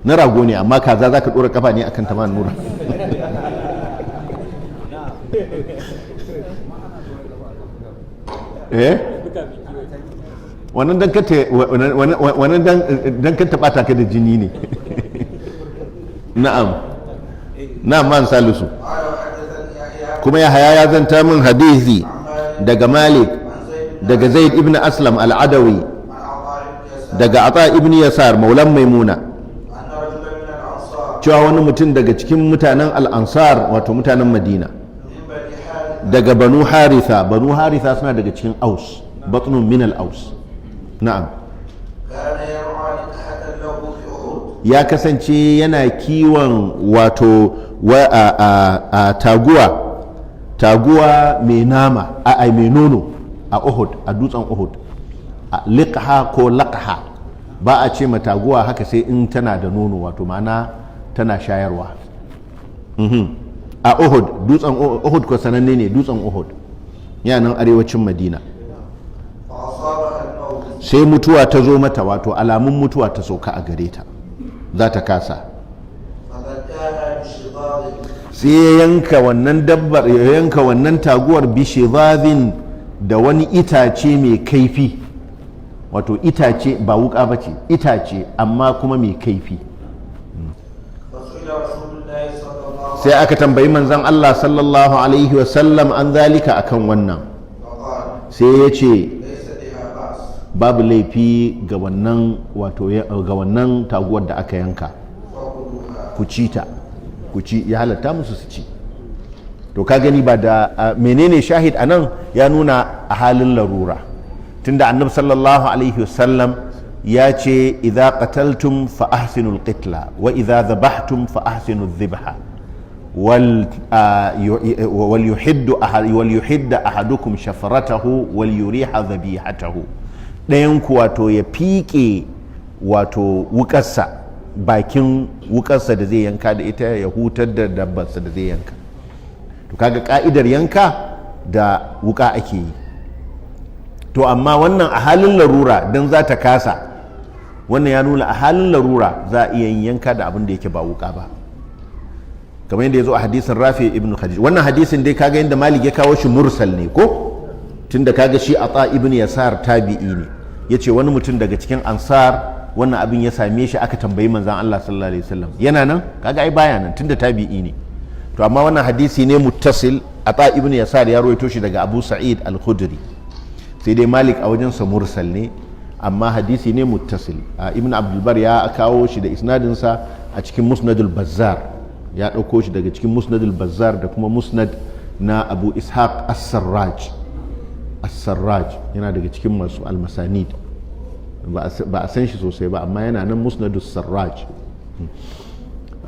Na rago ne, amma kaza zaka dora kafa ne akan ta, ma nura? Wannan dan ka wannan dan ka bata ka da jini ne. Na'am, na'am, man Salisu. قال وحدثني يحيى Kuma Yahaya ya zanta min hadisi daga Malik, عن زيد daga Zaid ibn Aslam al-Adawi, عن عطاء بن يسار daga Ata ibn Yasar, maulan Maimuna, أن رجلا من الأنصار cewa wani mutum daga cikin mutanen al-Ansar, wato mutanen Madina, من بني حارث daga Banu Haritha. Banu Haritha suna daga cikin Aus, batnun min al-Aus, na'am. كان يرعى لقحة له في أحد. Ya kasance yana kiwon wato wa, a taguwa mai nama, a mai nono a Uhud, a dutsen Uhud. A liqha ko laqha, ba a ce ma taguwa haka sai in tana da nono, wato ma'ana tana shayarwa. A Uhud, dutsen Uhud ko sananne ne, dutsen Uhud yana nan arewacin Madina. فأصابها الموت. Sai mutuwa ta zo mata, wato alamun mutuwa ta sauka a gare ta, za ta kasa. فذكاها بشظاظ. Sai ya yanka wannan dabbar, ya yanka wannan taguwar, bishizazin, da wani itace mai kaifi, wato itace ba wuka ba ce, itace amma kuma mai kaifi. فسئل رسول الله صلى الله عليه Sai aka tambayi manzon Allah sallallahu alaihi wasallam an zalika, akan wannan. فقال: Sai ya ce: ليس بها بأس. Babu laifi ga wannan, wato ga wannan taguwar da aka yanka. فكلوها. Ku ci ta, ku ci. Ya halatta musu su ci. To ka gani ba da menene shahid anan? Ya nuna a halin larura, tunda Annabi sallallahu alaihi wasallam ya ce: "Idza qataltum fa ahsinul qitla, wa idza dhabahtum fa ahsinu dhibha, wal yuhidda ahadukum shafratahu, wal yuriha dhabihatahu." Ɗayan ku wato ya fiƙe wato wukarsa, bakin wukarsa da zai yanka da ita, ya hutar da dabbarsa da zai yanka. To kaga ka'idar yanka da wuka ake yi. To amma wannan a halin larura, don za ta kasa, wannan ya nuna a halin larura za a iya yin yanka da abin da yake ba wuka ba, kamar yadda ya zo a hadisin Rafi ibn Khadij. Wannan hadisin dai, kaga yadda Malik ya kawo shi, mursal ne ko? Tunda kaga shi Ata ibn Yasar tabi'i ne, yace wani mutum daga cikin Ansar wannan abin ya same shi, aka tambayi manzon Allah sallallahu alaihi wasallam. Yana nan? Kaga ai baya nan, tunda tabi'i ne. To amma wannan hadisi ne muttasil. Ata ibn Yasar ya rawaito shi daga Abu Sa'id al-Khudri. Sai dai Malik a wajensa mursal ne, amma hadisi ne muttasil. Ibn Abdulbar ya kawo shi da isnadinsa a cikin Musnadul Bazzar. Ya ɗauko shi daga cikin Musnadul Bazzar da kuma Musnad na Abu Ishaq as-Sarraj. As-Sarraj yana daga cikin masu almasanid, ba a san shi sosai ba, amma yana nan, Musnadus Sarraj.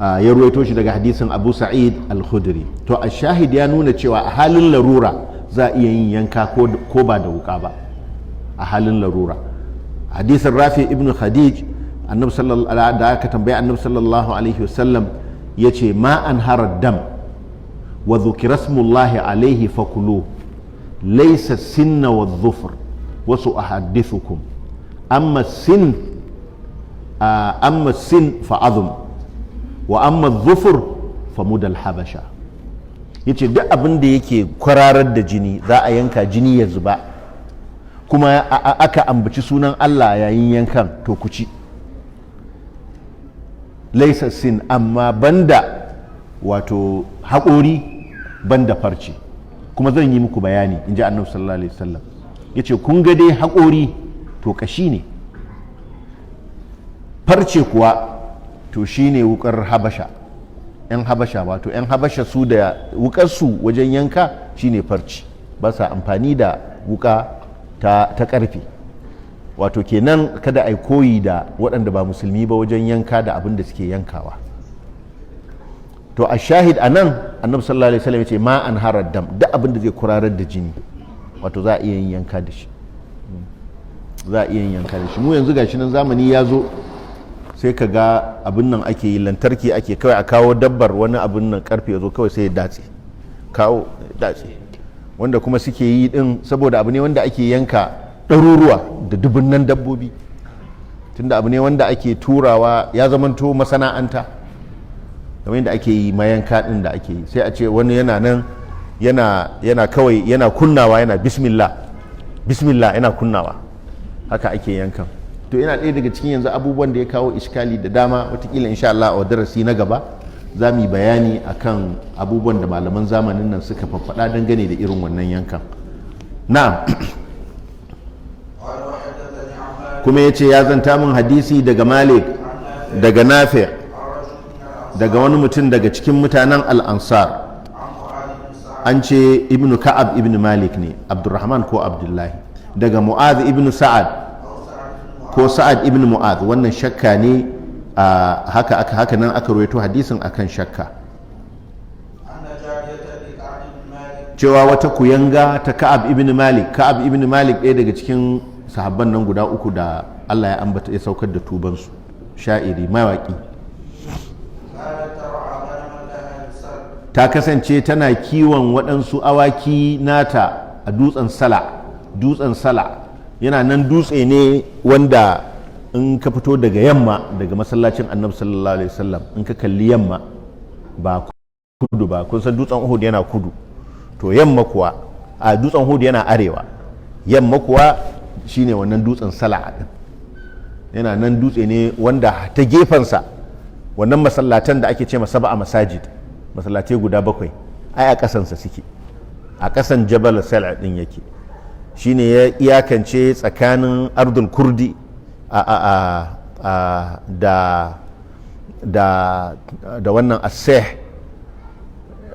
Ya ruwaito shi daga hadisin Abu Sa'id al-Khudri. To a shahid ya nuna cewa a halin larura za a iya yin yanka ko ba da wuka ba, a halin larura. Hadisin Rafi ibn Khadij, annabi sallallahu, da aka tambayi Annabi sallallahu alaihi wasallam, ya ce: "Ma anhara dam wa dhukira smullahi alaihi fakulu, laysa sinna wa dhufr, wa sa'uhaddithukum, amma sin fa azm, wa amma dhufr fa mudal habasha." Yace duk abin da yake kwararar da jini, za a yanka jini ya zuba, kuma aka ambaci sunan Allah yayin yankan, to ku ci. Laisa sin, amma banda wato haƙori, banda farce. Kuma zan yi muku bayani, in ji Annabi sallallahu alaihi wasallam. Yace kun ga dai haƙori, to ƙashi ne. Farce kuwa, to shine wukar Habasha, 'yan Habasha, wato 'yan Habasha su da wukarsu wajen yanka shine farce, ba sa amfani da wuka ta karfe. Wato kenan kada a koyi da waɗanda ba musulmi ba wajen yanka da abin da suke yankawa. To a shahid a nan, Annabi sallallahu alaihi wasallam ya ce: "Ma anharar dam", duk abin da zai kurarar da jini, wato za a iya yin yanka da shi, za a iya yin yanka da shi. Mu yanzu gashi nan zamani ya zo, sai ka ga abin nan ake yi, lantarki ake, kawai a kawo dabbar, wani abin nan karfe ya zo kawai sai ya datse, kawo datse. Wanda kuma suke yi din, saboda abu ne wanda ake yanka ɗaruruwa da dubunnan dabbobi, tunda abu ne wanda ake turawa, ya zamanto masana'anta, kamar yadda ake yi mayanka din da ake yi. Sai a ce wani yana nan yana kawai yana kunnawa, yana "Bismillah, bismillah", yana kunnawa. Haka ake yankan. To yana ɗaya daga cikin yanzu abubuwan da ya kawo iskali da dama. Watakila insha Allah a darasi na gaba za mu yi bayani akan abubuwan da malaman zamanin nan suka faffaɗa dangane da irin wannan yankan. Na'am. قال وحدثني عن مالك Kuma ya ce ya zanta min hadisi daga Malik, daga Nafi, عن رجل من الأنصار daga wani mutum daga cikin mutanen Al'ansar. عن معاذ بن سعد An ce Ibnu Ka'ab ibn Malik ne, Abdurrahman ko Abdullahi, daga Mu'adh ibn Sa'ad أو سعد بن معاذ ko Sa'ad ibn Mu'adh. Wannan shakka ne a haka aka haka nan aka rawaito hadisin akan shakka. أن جارية لكعب بن مالك Cewa wata kuyanga ta Ka'ab ibn Malik. Ka'ab ibn Malik ɗaya daga cikin sahabban nan guda uku da Allah ya ambata, ya saukar da tubansu, sha'iri, mawaki. كانت ترعى غنما لها بسلع. Ta kasance tana kiwon waɗansu awaki nata a dutsen Sala. Dutsen Sala yana nan, dutse ne wanda in ka fito daga yamma, daga masallacin Annabi sallallahu alaihi wasallam, in ka kalli yamma, ba kudu ba, kun san dutsen Uhud yana kudu, to yamma kuwa, a dutsen Uhud yana arewa, yamma kuwa shine wannan dutsen Sala din. Yana nan, dutse ne wanda ta gefensa wannan masallatan da ake ce ma sab'a masajid, masallatai guda bakwai, ai a kasansa suke, a kasan Jabal Sala din yake. Shine ya iyakance tsakanin Ardul Kurdi a a a, a da da da wannan Aseh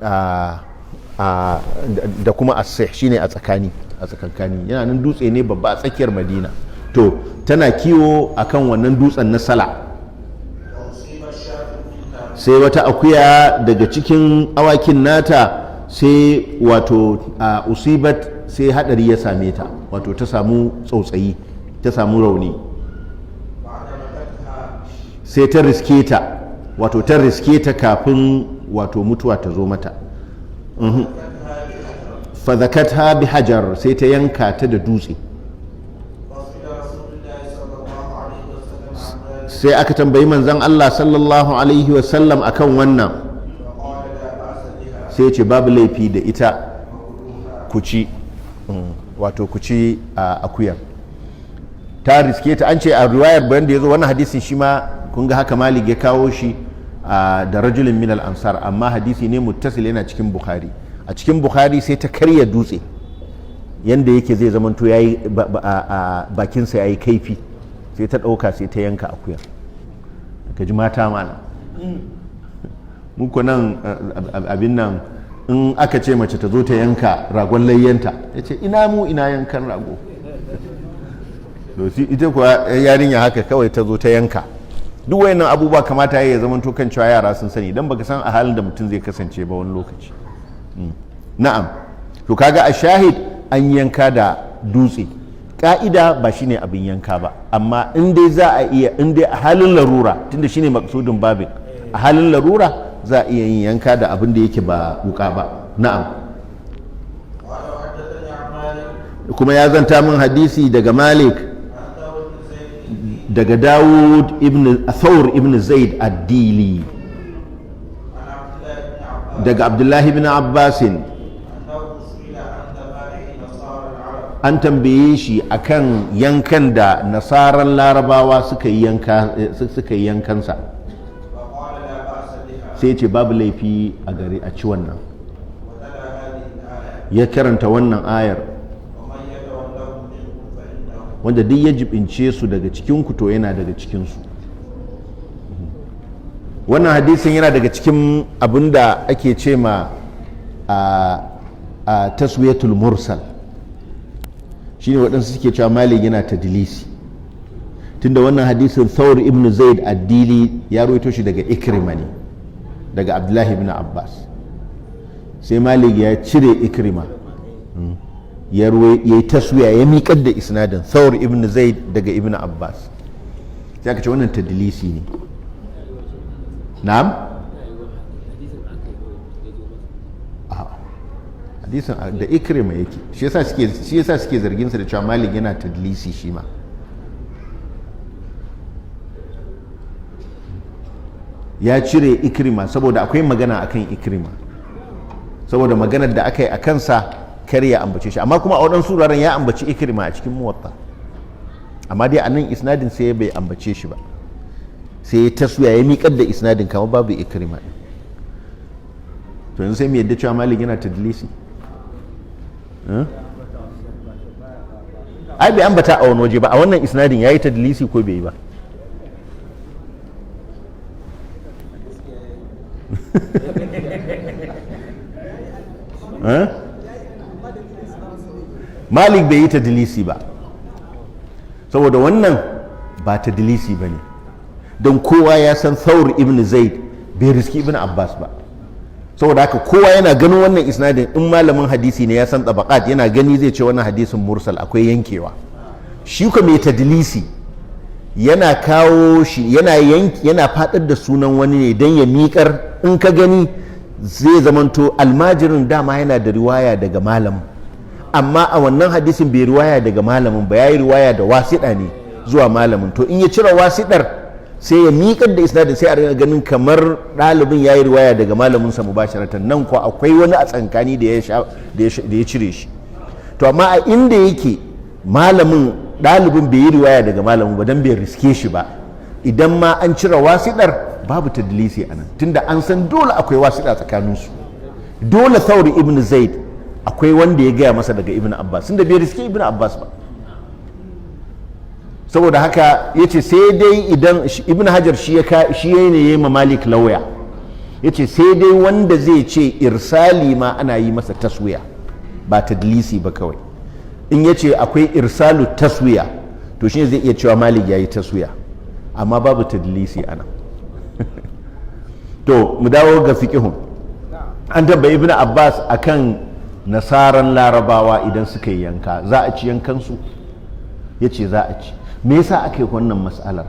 a a da kuma Aseh, shine a tsakani, a tsakankani. Yana nan, dutse ne babba a tsakiyar Madina. To tana kiwo akan wannan dutsen na Sala. وأصيبت شاة منها. Sai wata akuya daga cikin awakin nata sai wato a usibat, sai hadari ya same ta, wato ta samu tsautsayi, ta samu rauni. فأدركتها. Sai ta riske ta, wato ta riske ta kafin wato mutuwa ta zo mata. Fadakatha bi hajar, sai ta yanka ta da dutse. فسئل رسول الله صلى الله عليه وسلم عن ذلك. Sai aka tambayi manzon Allah sallallahu alaihi wasallam akan wannan. فقال: لا بأس بها. Sai ya ce babu laifi da ita, ku ci. Wato ku ci a akuyar. Ta riske ta, an ce a riwayar bayan da ya zo wannan hadisin, shi ma kun ga haka Malik ya kawo shi da rajulin min al-ansar, amma hadisi ne muttasil, yana cikin Bukhari. A cikin Bukhari sai ta karya dutse yanda yake zai zamanto yayi bakinsa yayi kaifi, sai ta ɗauka sai ta yanka akuyar. Ka ji mata mana. Muku nan abin nan, in aka ce mace ta zo ta yanka ragon layyanta, ya ce ina mu ina yankan rago. To ita kuwa yarinya haka kawai ta zo ta yanka. Duk wayannan abubuwa kamata ya zama to kan cewa yara sun sani, dan baka san a halin da mutum zai kasance ba wani lokaci. Na'am. To kaga a shahid an yanka da dutse. Ka'ida ba shine abin yanka ba, amma in dai za a iya, in dai a halin larura, tunda shine maksudin babin, a halin larura za a iya yin yanka da abin da yake ba wuka ba. Na'am. قال وحدثني عن مالك Kuma ya zanta min hadisi daga Malik عن ثور بن زيد daga Dawud ibn Thawr ibn Zaid ad-Dili عن عبد الله بن عباس daga Abdullahi ibn Abbasin أنه سئل عن ذبائح نصارى العرب. An tambaye shi akan yankan da nasaran Larabawa suka yi yankansa. فقال: لا بأس بها. Sai ce babu laifi a gare a ci wannan. وتلا هذه الآية. Ya karanta wannan ayar. ومن يتولهم منكم فإنه Wanda duk ya jibince su daga cikinku, to yana daga cikinsu. Wannan hadisin yana daga cikin abin da ake ce ma a taswiyatul mursal. Shine waɗansu suke cewa Malik yana tadlisi, tunda wannan hadisin Thawr ibn Zaid ad-Dili ya rawaito shi daga Ikrima ne, daga Abdullahi ibn Abbas. Sai Malik ya cire Ikrima, ya yi taswiya, ya miƙar da isnadin Thawr ibn Zaid daga Ibn Abbas. Sai aka ce wannan tadlisi ne. Na'am. A'a. Hadisin da Ikrima yake, shi yasa suke zargin sa da cewa Malik yana tadlisi shi ma. Ya cire Ikrima saboda akwai magana akan Ikrima, saboda maganar da aka yi a kansa kar ya ambace shi. Amma kuma a waɗansu wuraren ya ambaci Ikrima a cikin Muwatta. Amma dai a nan isnadin sai bai ambace shi ba, sai ya taswiya, ya miƙar da isnadin kamar babu Ikrima ɗin. To yanzu sai mu yadda cewa Malik yana tadlisi? Eh? Ai bai ambata a wani waje ba. A wannan isnadin yayi tadlisi ko bai yi ba? Eh? Malik bai yi tadlisi ba, saboda wannan ba tadlisi ba ne, don kowa ya san Thawr ibn Zaid bai riski Ibn Abbas ba. Saboda haka kowa yana ganin wannan isnadin, in malamin hadisi ne ya san tabaqat, yana gani zai ce wannan hadisin mursal, akwai yankewa. Shi ko mai tadlisi yana kawo shi, yana yanki, yana fadar da sunan wani ne don ya miƙar. In ka gani zai zamanto almajirin dama yana da riwaya daga malamin, amma a wannan hadisin bai riwaya daga malamin ba, yayi riwaya da wasiɗa ne zuwa malamin. To in ya cire wasiɗar, sai ya miƙar da isnadin, sai a rinka ganin kamar ɗalibin ya yi riwaya daga malaminsa mubasharatan. Nan ko akwai wani a tsankani da ya cire shi. To amma a inda yake malamin, ɗalibin bai yi riwaya daga malamin ba dan bai riske shi ba, idan ma an cire wasiɗar, babu tadlisi a nan, tunda an san dole akwai wasiɗa tsakaninsu. Dole Thawr ibn Zaid akwai wanda ya gaya masa daga Ibn Abbas, tunda bai riske Ibn Abbas ba. Saboda haka ya ce sai dai idan Ibn Hajar shi ya shi ne ya ma Malik lauya, ya ce sai dai wanda zai ce irsali ma ana yi masa taswiya, ba tadlisi ba kawai. In ya ce akwai irsalu taswiya, to shi zai iya cewa Malik ya yi taswiya, amma babu tadlisi ana. To mu dawo ga fiqihun. An tambayi Ibn Abbas akan nasaran Larabawa, idan suka yi yanka za a ci yankansu? Ya ce za a ci. Me yasa aka yi wannan mas'alar?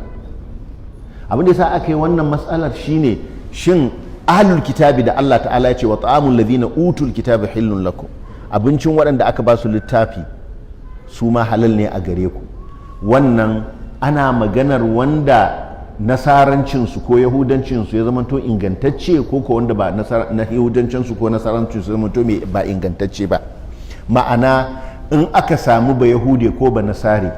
Abin da yasa aka yi wannan mas'alar shine, shin ahlul kitabi da Allah ta'ala ya ce wa ta'amul ladina utul kitaba hillun lakum, abincin waɗanda aka ba su littafi su ma halal ne a gare ku, wannan ana maganar wanda nasarancinsu ko yahudancinsu ya zamanto ingantacce, ko wanda ba na yahudancinsu ko nasarancinsu ya zamanto ba ingantacce ba? Ma'ana, in aka samu ba Yahude ko ba Nasari,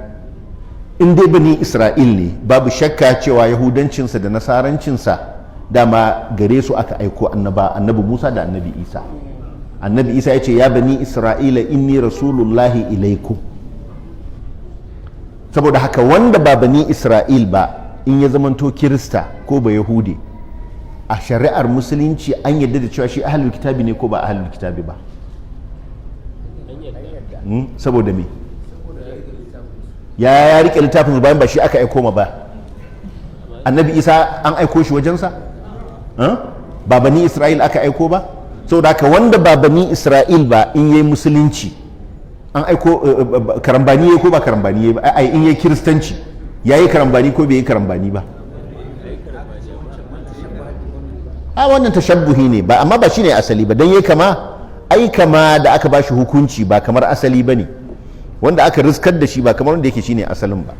in dai Bani Isra'il ne, babu shakka cewa yahudancinsa da nasarancinsa, dama gare su aka aiko annaba, Annabi Musa da Annabi Isa. Annabi Isa ya ce, ya Bani Isra'ila, inni rasulullahi ilaikum. Saboda haka wanda ba Bani Isra'il ba, in ya zamanto Kirista ko ba Yahude, a shari'ar Musulunci an yadda da cewa shi ahlul kitabi ne ko ba ahlul kitabi ba? Saboda me? Ya rike littafin bayan ba shi aka aiko ma ba. Annabi Isa an aiko shi wajensa? Ba Bani Isra'il aka aiko ba? Saboda haka wanda ba Bani Isra'il ba, in yayi Musulunci, an aiko karambani yayi ko ba karambani yayi ba? Ai in yayi Kiristanci, yayi karambani ko bai yi karambani ba? A wannan tashabbuhi ne ba, amma ba shine asali ba. Dan yayi kama, ai kama da aka bashi hukunci ba kamar asali bane. Wanda aka riskar da shi ba kamar wanda yake shine asalin ba.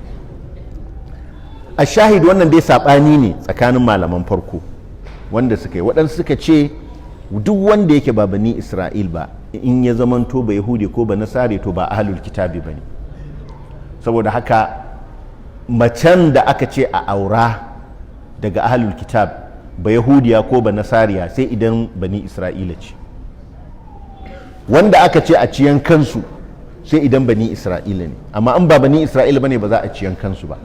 A shahid, wannan dai saɓani ne tsakanin malaman farko wanda suka yi. Waɗansu suka ce duk wanda yake ba Bani Isra'il ba, in ya zamanto ba Yahudi ko ba Nasare, to ba ahlul kitabi ba ne. Saboda haka macen da aka ce a aura daga ahlul kitab, ba Yahudiya ko ba Nasariya, sai idan Bani Isra'ila ce. Wanda aka ce a ci yankansu, sai idan Bani Isra'ila ne. Amma in ba Bani Isra'ila bane, ba za a ci yankansu ba.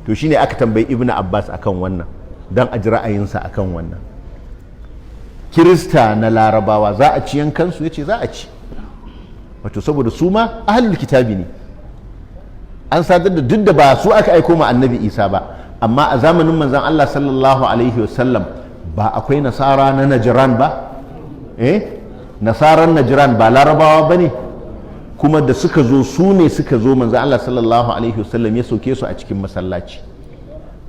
To shine aka tambayi Ibnu Abbas akan wannan dan a ji ra'ayinsa akan wannan. Kirista na Larabawa za a ci yankansu? Yace za a ci, wato saboda su ma ahlul kitabi ne. An sadar da duk da ba su aka aiko ma Annabi Isa ba, amma a zamanin manzon Allah sallallahu alaihi wasallam ba akwai Nasara na Najran ba? Eh, Nasaran Najran ba Larabawa bane? Kuma da suka zo, su ne suka zo, manzon Allah sallallahu alaihi wasallam ya sauke su a cikin masallaci,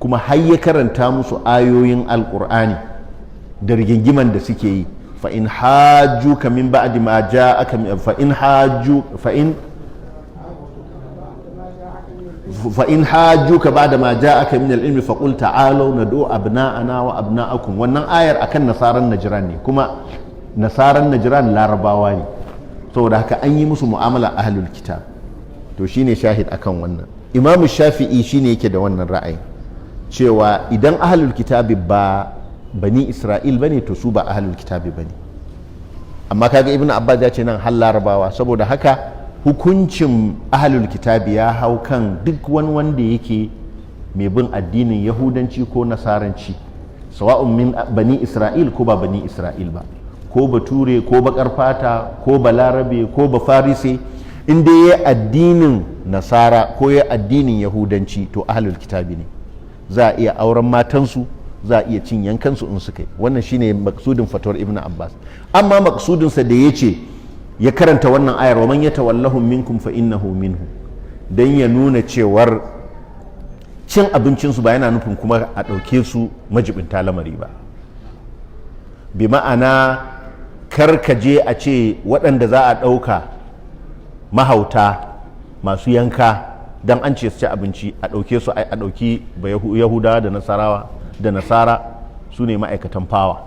kuma har ya karanta musu ayoyin Alkur'ani da rigingiman da suke yi. Fa in hajjuka min ba'di ma ja'aka fa in hajju fa in fa in hajjuka ba'da ma ja'aka min al-ilmi fa qul ta'alu nad'u abna'ana wa abna'akum. Wannan ayar akan Nasaran Najran ne, kuma Nasaran Najran Larabawa ne. Saboda haka an yi musu mu'amala ahlul kitab. To shine shahid akan wannan. Imamu Shafi'i shine yake da wannan ra'ayin, cewa idan ahlul kitabi ba Bani Isra'il bane, to su ba ahlul kitabi bane. Amma kaga Ibn Abbas ya ce nan har Larabawa. Saboda haka hukuncin ahlul kitabi ya hau kan duk wani wanda yake mai bin addinin Yahudanci ko Nasaranci, sawa'un min Bani Isra'il ko ba Bani Isra'il ba, ko Bature ko bakar fata ko Balarabe ko Bafarise, in dai ya addinin Nasara ko ya addinin Yahudanci, to ahlul kitabi ne. Za a iya auren matansu, za a iya cin yankansu in suka yi. Wannan shine maksudin fatawar Ibn Abbas. Amma maksudinsa da ya ce ya karanta wannan ayar, "Wa man yatawallahum minkum fa innahu minhu," dan ya nuna cewar cin abincinsu ba yana nufin kuma a ɗauke su majibinta lamari ba. Bi ma'ana, kar ka je a ce waɗanda za a ɗauka mahauta masu yanka, don an ce su ci abinci, a ɗauke su, a ɗauki ba Yahudawa da Nasarawa da Nasara su ne ma'aikatan fawa.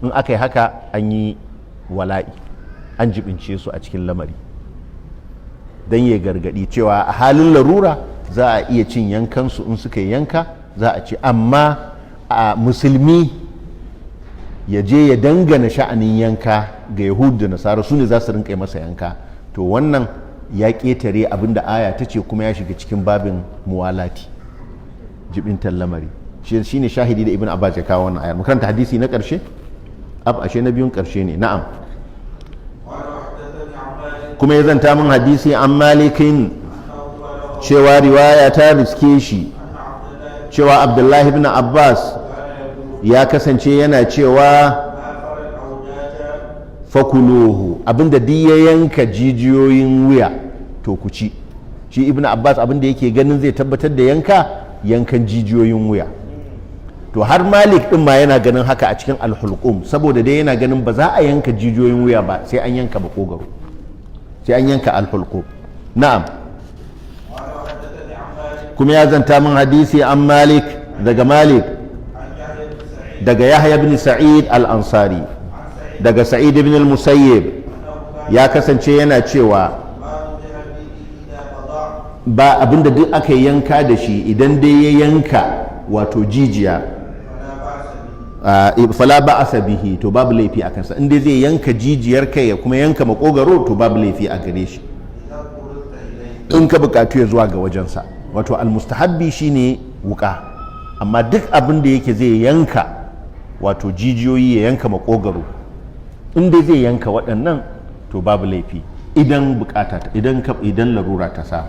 In aka yi haka, an yi wala'i, an jibince su a cikin lamari. Don ya gargadi cewa a halin larura za a iya cin yankansu, in suka yi yanka za a ci. Amma a musulmi ya je ya dangana sha'anin yanka ga Yahudu da Nasara, su ne za su rinka yi masa yanka, to wannan ya ƙetare abin da aya ta ce, kuma ya shiga cikin babin muwalati, jibintar lamari. Shi ne shahidi da Ibn Abbas ya kawo wannan ayar. Makaranta hadisi na ƙarshe, ab ashe na biyun ƙarshe ne. Na'am. قال وحدثني عن مالك Kuma ya zanta min hadisi an Malikin أنه بلغه cewa riwaya ta riske shi أن عبد الله cewa Abdullahi ibn Abbas كان يقول ya kasance yana cewa ما فرى الأوداج fakuluhu, abinda duk ya yanka jijiyoyin wuya to ku ci shi. Ibn Abbas abinda yake ganin zai tabbatar da yanka, yankan jijiyoyin wuya. To har Malik din ma yana ganin haka a cikin Alhulqum, saboda dai yana ganin ba za a yanka jijiyoyin wuya ba sai an yanka makogaro, sai an yanka alhulqum. Na'am. قال وحدثني عن مالك Kuma ya zanta min hadisi an Malik, daga Malik عن يحيى بن سعيد daga Yahya ibn Sa'id al-Ansari عن سعيد daga Sa'id ibn al-Musayyib أنه كان ya kasance yana cewa ما ذبح به إذا قضى ba abinda duk aka yanka da shi, idan dai ya yanka wato jijiya, فلا بأس به. Fala ba'asa bihi, to babu laifi a kansa. In dai zai yanka jijiyar kai ya kuma yanka makogaro, to babu laifi a gare shi إذا اضطررت إليه. in ka bukatu ya zuwa ga wajensa. Wato almustahabbi shine wuka, amma duk abin da yake zai yanka wato jijiyoyi, ya yanka makogaro, in dai zai yanka waɗannan, to babu laifi idan bukata idan larura ta sa,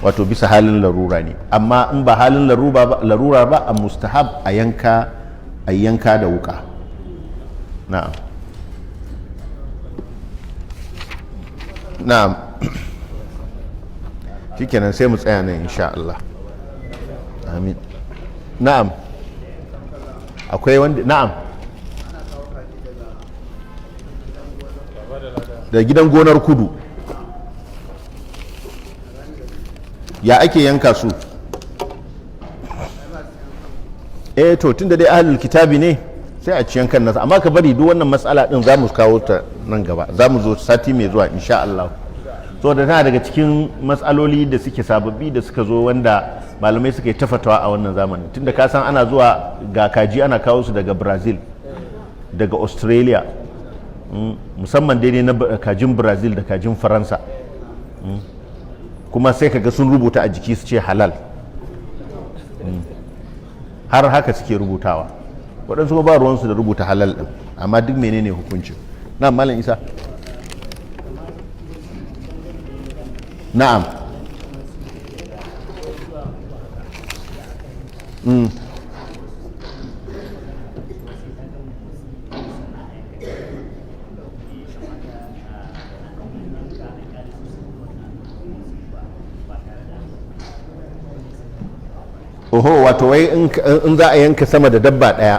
wato bisa halin larura ne. Amma in ba halin larura ba, a mustahab a yanka da wuka. Na'am, na'am. Shikenan, sai mu tsaya nan insha Allah. Amin. Na'am, akwai wanda? Na'am, da gidan gonar kudu ya ake yanka su? Eh, to tunda dai ahlul kitabi ne, sai a ci yankan nasa. Amma ka bari duk wannan matsala din za mu kawo ta nan gaba, za mu zo sati mai zuwa insha Allah. So da tana daga cikin matsaloli da suke sababbi da suka zo, wanda malamai suka yi ta fatawa a wannan zamanin, tunda ka san ana zuwa ga kaji ana kawo su daga Brazil, daga Australia, musamman daidai na kajin Brazil da kajin Faransa. Kuma sai kaga sun rubuta a jiki su ce halal. Har haka suke rubutawa. Waɗansu kuma ba ruwansu da rubuta halal ɗin. Amma duk menene hukuncin? Na Malam Isa. Na'am. Oho, wato wai in za a yanka sama da dabba ɗaya,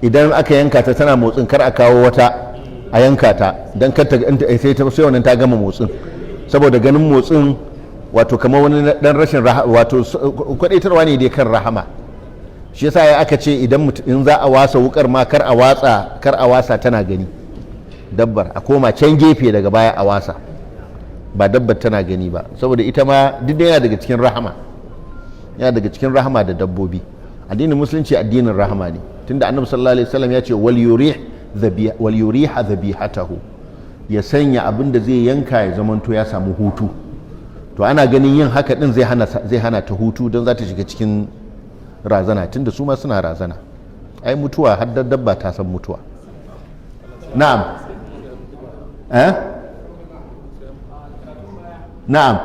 idan aka yanka ta tana motsin, kar a kawo wata a yanka ta, don kar ta in ta- sai ta sai wannan ta gama motsin, saboda ganin motsin wato kamar wani dan rashin wato kwadaitarwa ne dai kan rahama. Shi yasa ya aka ce idan in za a wasa wukar ma, kar a watsa, kar a wasa tana gani dabbar, a koma can gefe daga baya a wasa. Ba dabbar tana gani ba, saboda ita ma duk da yana daga cikin rahama, yana daga cikin rahama da dabbobi. Addinin Musulunci addinin rahama ne, tunda Annabi sallallahu alaihi wasallam ya ce: "Wal yuriha dhabihatahu", ya sanya abin da zai yanka ya zamanto ya samu hutu. To ana ganin yin haka din zai hana ta hutu, don za ta shiga cikin razana, tunda su ma suna razana. Ai mutuwa, har da dabba ta san mutuwa. Na'am, eh, na'am.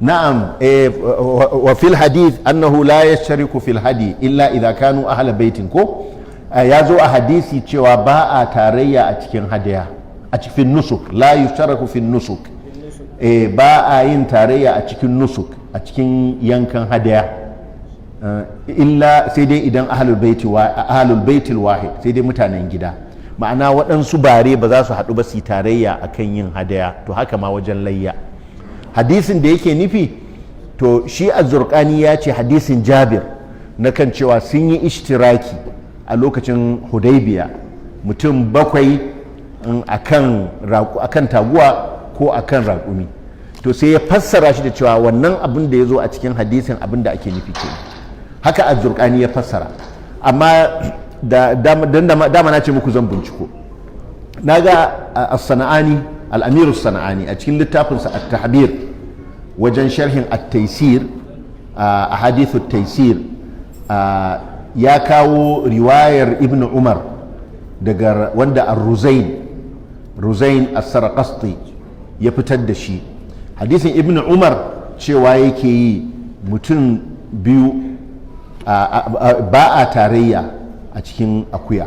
Na'am, wa fil hadith annahu la yashtariku fil hadi illa idha kanu ahla baitin. Ko ya zo a hadisi cewa ba a tarayya a cikin hadaya, a cikin nusuk, la yushtaraku fil nusuk. Ba a yin tarayya a cikin nusuk, a cikin yankan hadaya, illa sai dai idan ahlul baiti wa ahlul baitil wahid, sai dai mutanen gida. Ma'ana, waɗansu bare ba za su haɗu ba su yi tarayya akan yin hadaya. To haka ma wajen layya, hadisin da yake nufi. To shi Az-Zurqani ya ce hadisin Jabir na kan cewa sun yi ishtiraki a lokacin Hudaybiya, mutum bakwai akan taguwa ko akan raƙumi. To sai ya fassara shi da cewa wannan abin da ya zo a cikin hadisin, abin da ake nufi ke haka Az-Zurqani ya fassara. Amma da dama na ce muku zan binciko. Na ga As-Sana'ani, Al-Amiru Sana'ani, a cikin littafinsa At-Tahbir, wajen sharhin At-Taysir, a hadithu Taysir, ya kawo riwayar Ibn Umar daga wanda Ar-Ruzain, Ruzain As-Sarqasti, ya fitar da shi. Hadisin Ibn Umar cewa yake yi mutum biyu ba a tarayya a cikin akuya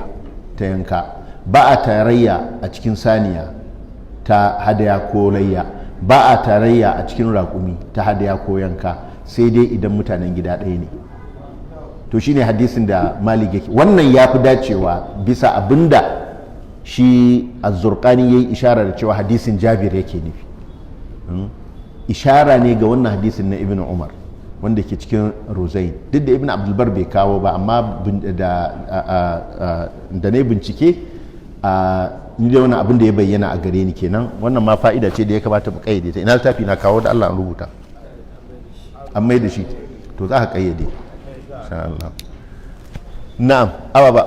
ta yanka, ba a tarayya a cikin saniya ta hadaya ko layya, ba a tarayya a cikin raƙumi ta hadaya ko yanka, sai dai idan mutanen gida ɗaya ne. To shine hadisin da Malik yake. Wannan ya fi dacewa bisa abinda shi Az-Zurqani yayi ishara da cewa hadisin Jabir yake nufi. Ishara ne ga wannan hadisin na Ibn Umar wanda ke cikin Ruzai, duk da Ibn Abdulbar bai kawo ba. Amma da na bincike a ni da wani abin da ya bayyana a gare ni kenan. Wannan ma fa'ida ce da ya kamata mu kayyade ta. Ina littafi na? Kawo da Allah, an rubuta, an mai da shi. To za ka kayyade insha Allah. Na'am, awa ba.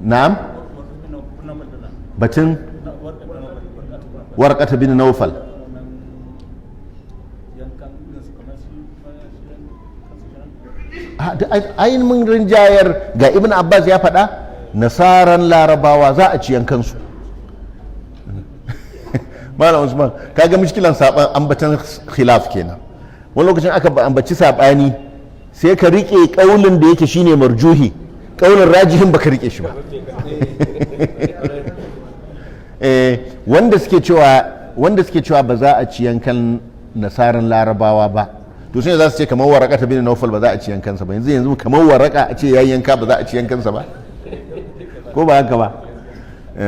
Na'am, batun Warqata bin Naufal. Yankan irin su kamar shi kansu kenan. Ayin mun rinjayar ga Ibn Abbas ya faɗa, nasaran Larabawa za a ci yankansu. Malam Usman, kaga mushkilan saban ambatan khilaf kenan. Wani lokacin aka ambaci sabani, sai ka rike kaulin da yake shine marjuhi, kaulin rajihin baka rike shi ba. Wanda suke cewa ba za a ci yankan nasaran Larabawa ba, to sai za su ce kamar Waraka bin Naufal ba za a ci yankansa ba. Yanzu kamar Waraka a ce yayin yanka ba za a ci yankansa ba, ko ba haka ba?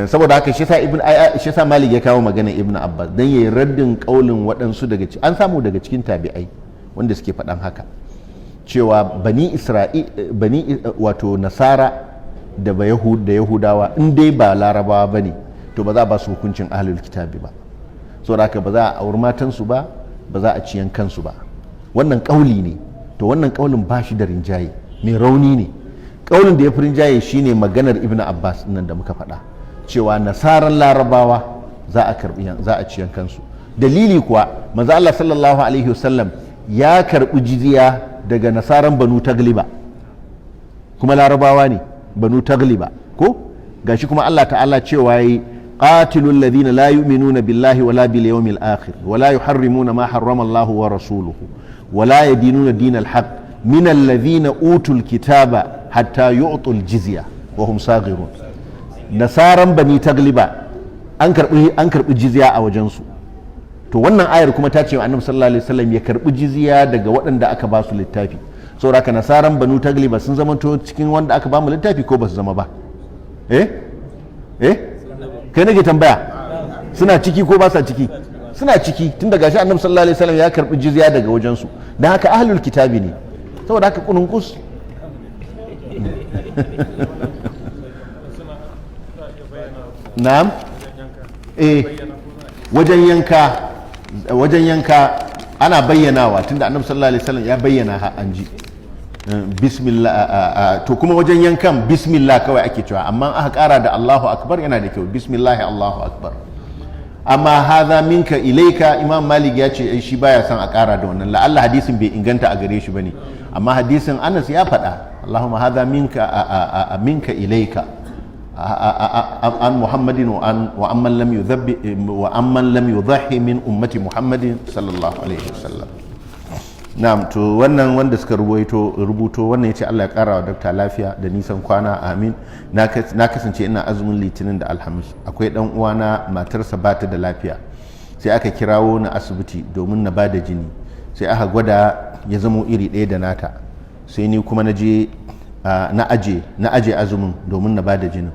Saboda haka shi sa Malik ya kawo maganar Ibn Abbas dan yayi raddin kaulin waɗansu daga an samu daga cikin tabi'ai wanda suke faɗan haka, cewa Bani Isra'il, bani wato Nasara da ba Yahud da Yahudawa, in dai ba Larabawa bane, to ba za a ba su hukuncin ahlul kitabi ba. Saboda haka ba za a auri matansu ba, ba za a ci yankansu ba. Wannan kauli ne. To wannan kaulin ba shi da rinjaye, mai rauni ne. Kaulin da ya fi rinjaye shine maganar Ibn Abbas nan da muka faɗa, cewa nasaran Larabawa za a ci yankansu. Dalili kuwa, manzo Allah sallallahu alaihi wasallam ya karbi jizya daga nasaran Banu Tagliba, kuma Larabawa ne Banu Tagliba. Ko gashi kuma Allah ta'ala cewa yi: قاتلوا الذين لا يؤمنون بالله ولا باليوم الآخر ولا يحرمون ما حرم الله ورسوله ولا يدينون دين الحق من الذين أوتوا الكتاب حتى يعطوا الجزية وهم صاغرون. Nasaran Bani Tagliba an karbi jizya a wajensu. To wannan ayar kuma ta ce Annabi sallallahu alaihi wasallam ya karbi jizya daga waɗanda aka ba su littafi. Saboda haka nasaran Banu Tagliba sun zama to cikin wanda aka ba mu littafi ko ba su zama ba? Eh eh, kai nake tambaya, suna ciki ko ba sa ciki? Suna ciki, tun daga shi Annabi sallallahu alaihi wasallam ya karbi jizya daga wajensu. Dan haka ahlul kitabi ne. Saboda haka kununkus. Na'am, wajen yanka, wajen yanka ana bayyanawa, tunda Annabi sallallahu alaihi wasallam ya bayyana ha an ji bismillah. To kuma wajen yankan bismillah kawai ake cewa, amma aka kara da Allahu akbar yana da kyau, bismillah Allahu akbar. Amma hadha minka ilaika, Imam Malik ya ce shi baya son a kara da wannan, la'alla hadisin bai inganta a gare shi bane, amma hadisin Anas ya faɗa Allahumma hadha minka minka ilaika an Muhammadin wa amman lam yudhabbi wa amman lam yudhhi min ummati Muhammadin sallallahu alaihi wasallam. Na'am, to wannan wanda suka rubuto wannan yace Allah ya kara wa dakta lafiya da nisan kwana, amin. Na kasance ina azumin Litinin da Alhamis. Akwai dan uwana matarsa bata da lafiya, sai aka kirawo na asibiti domin na bada jini, sai aka gwada ya zamo iri ɗaya da nata, sai ni kuma na je na aje azumin domin na bada jinin.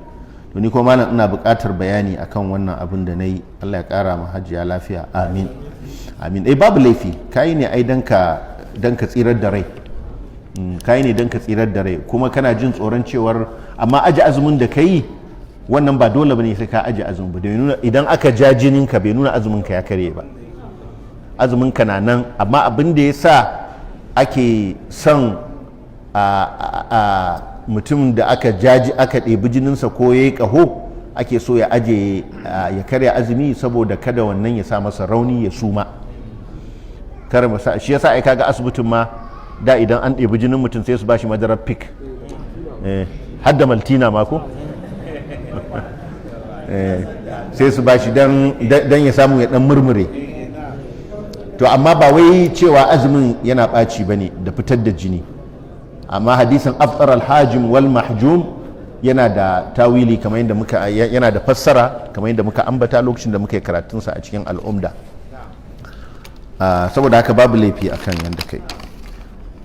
To ni kuma malam ina buƙatar bayani akan wannan abin da na yi. Allah ya kara ma hajiya lafiya, amin amin. Babu laifi, kayi ne ai dan ka tsirar da rai, kayi ne dan ka tsirar da rai, kuma kana jin tsoron cewar amma aje azumin da kayi wannan ba dole bane sai ka aje azumin ba, nuna idan aka ja jinin ka bai nuna azumin ka ya karye ba, azumin ka na nan. Amma abin da ya sa ake son a mutum da aka jaji aka ɗebi jininsa ko ya yi ƙaho ake so ya aje ya karya azumi saboda kada wannan ya sa masa rauni ya suma. Shi yasa ai kaga asibitin ma da idan an ɗebi jinin mutum sai su bashi madarar pik, har da maltina ma ko sai su bashi dan ya samu ya dan murmure. To amma ba wai cewa azumin yana ɓaci bane da fitar da jini. Amma hadisin aftar alhajim wal mahjum yana da tawili, kamar yadda muka yana da fassara kamar yadda muka ambata lokacin da muka yi karatunsa a cikin al'umda. Saboda haka babu laifi akan yadda kai.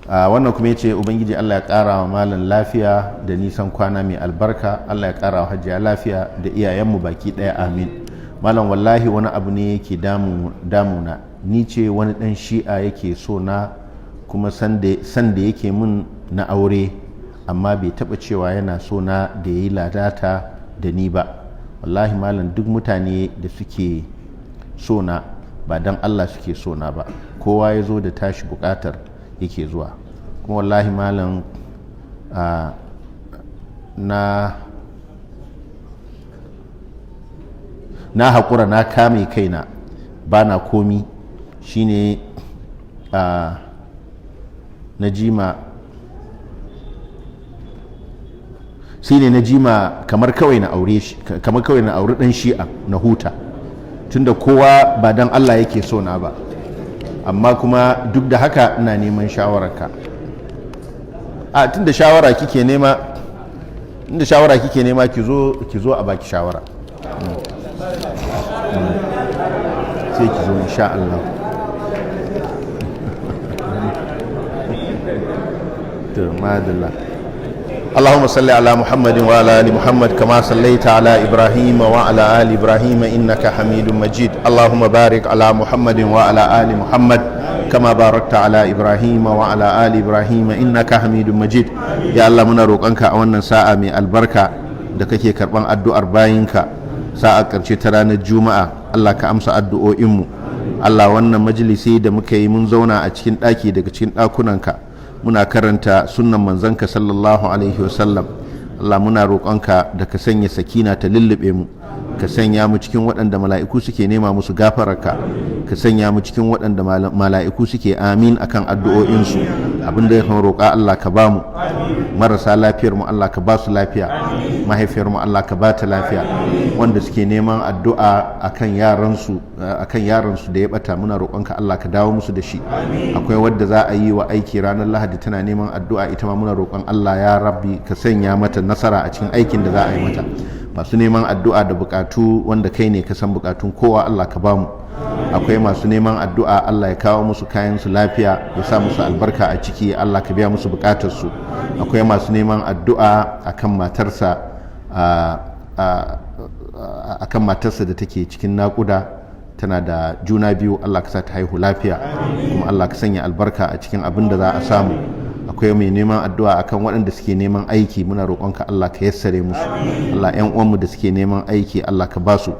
Wannan kuma yace ubangiji Allah ya kara wa malam lafiya da nisan kwana mai albarka, Allah ya kara wa hajiya lafiya da iyayenmu baki daya, amin. Malam wallahi wani abu ne yake damuna, ni ce wani dan shi'a yake so na, kuma san da yake mun na aure, amma bai taba cewa yana so na da yayi ladata da ni ba. Wallahi malam duk mutane da suke so na ba dan Allah suke so na ba, kowa ya zo da tashi bukatar yake zuwa. Kuma wallahi malam na haƙura na kame kaina ba na komi, shine na jima shine na jima kamar kawai na aure shi, kamar kawai na aure dan shi'a na huta, tunda kowa ba dan Allah yake so na ba. Amma kuma duk da haka ina neman shawararka. A tunda shawara kike nema, tunda shawara kike nema ki zo a baki shawara. Sai ki zo insha Allah. To madalla. اللهم صل على محمد وعلى آل محمد كما صليت على إبراهيم وعلى آل إبراهيم إنك حميد مجيد. اللهم بارك على محمد وعلى آل محمد كما باركت على إبراهيم وعلى آل إبراهيم إنك حميد مجيد. يا الله muna roƙonka a wannan sa'a mai albarka da kake karban addu'ar bayinka, sa'a ƙarshe ta ranar Juma'a, Allah ka amsa addu'o'inmu. Allah wannan majalisi da muka yi mun zauna a cikin ɗaki daga cikin ɗakunanka muna karanta sunnan manzanka sallallahu alaihi wasallam. Allah muna roƙonka da ka sanya sakina ta lullube mu, ka sanya mu cikin waɗanda mala'iku suke nema musu gafararka, ka sanya mu cikin waɗanda mala'iku suke amin akan addu'o'insu. Abinda ya kan roƙa Allah ka ba mu, marasa lafiyar mu Allah ka ba su lafiya, mahaifiyar mu Allah ka ba ta lafiya, wanda suke neman addu'a akan yaransu da ya bata muna roƙonka Allah ka dawo musu da shi. Akwai wadda za a yi wa aiki ranar Lahadi tana neman addu'a, ita ma muna roƙon Allah ya Rabbi ka sanya mata nasara a cikin aikin da za a yi mata. Masu neman addu'a da bukatu wanda kai ne ka san bukatun kowa Allah ka bamu. Akwai masu neman addu'a Allah ya kawo musu kayan su lafiya, ya sa musu albarka a ciki, Allah ka biya musu bukatar su. Akwai masu neman addu'a akan matarsa akan matarsa da take cikin naƙuda tana da juna biyu, Allah ka sa ta haihu lafiya, kuma Allah ka sanya albarka a cikin abin da za a samu. Akwai mai neman addu'a akan waɗanda suke neman aiki, muna roƙonka Allah ka yassare musu. Allah, ƴan uwanmu da suke neman aiki, Allah ka basu,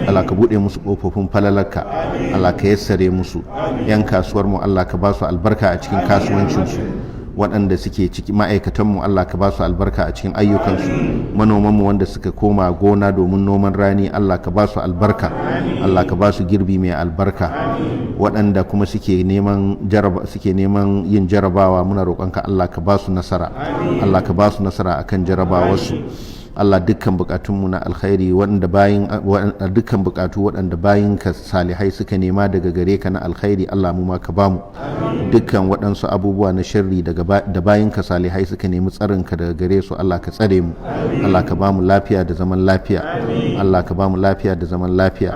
Allah ka buɗe musu ƙofofin falalarka, Allah ka yassare musu. Ƴan kasuwar mu, Allah ka basu albarka a cikin kasuwancinsu. Waɗanda suke ciki ma'aikatanmu, Allah ka ba su albarka a cikin ayyukansu. Manomanmu wanda suka koma gona domin noman rani, Allah ka ba su albarka, Allah ka ba su girbi mai albarka. Waɗanda kuma suke neman yin jarabawa, muna roƙonka Allah ka ba su nasara, Allah ka ba su nasara akan jarabawarsu. Allah, dukkan bukatunmu na alkhairi, waɗanda bayin dukkan bukatu waɗanda bayin ka salihai suka nema daga gare ka na alkhairi, Allah, mu ma ka bamu. Dukkan waɗansu abubuwa na sharri daga da bayin ka salihai suka nemi tsarin ka daga gare su, Allah ka tsare mu. Allah ka bamu lafiya da zaman lafiya. Allah ka bamu lafiya da zaman lafiya.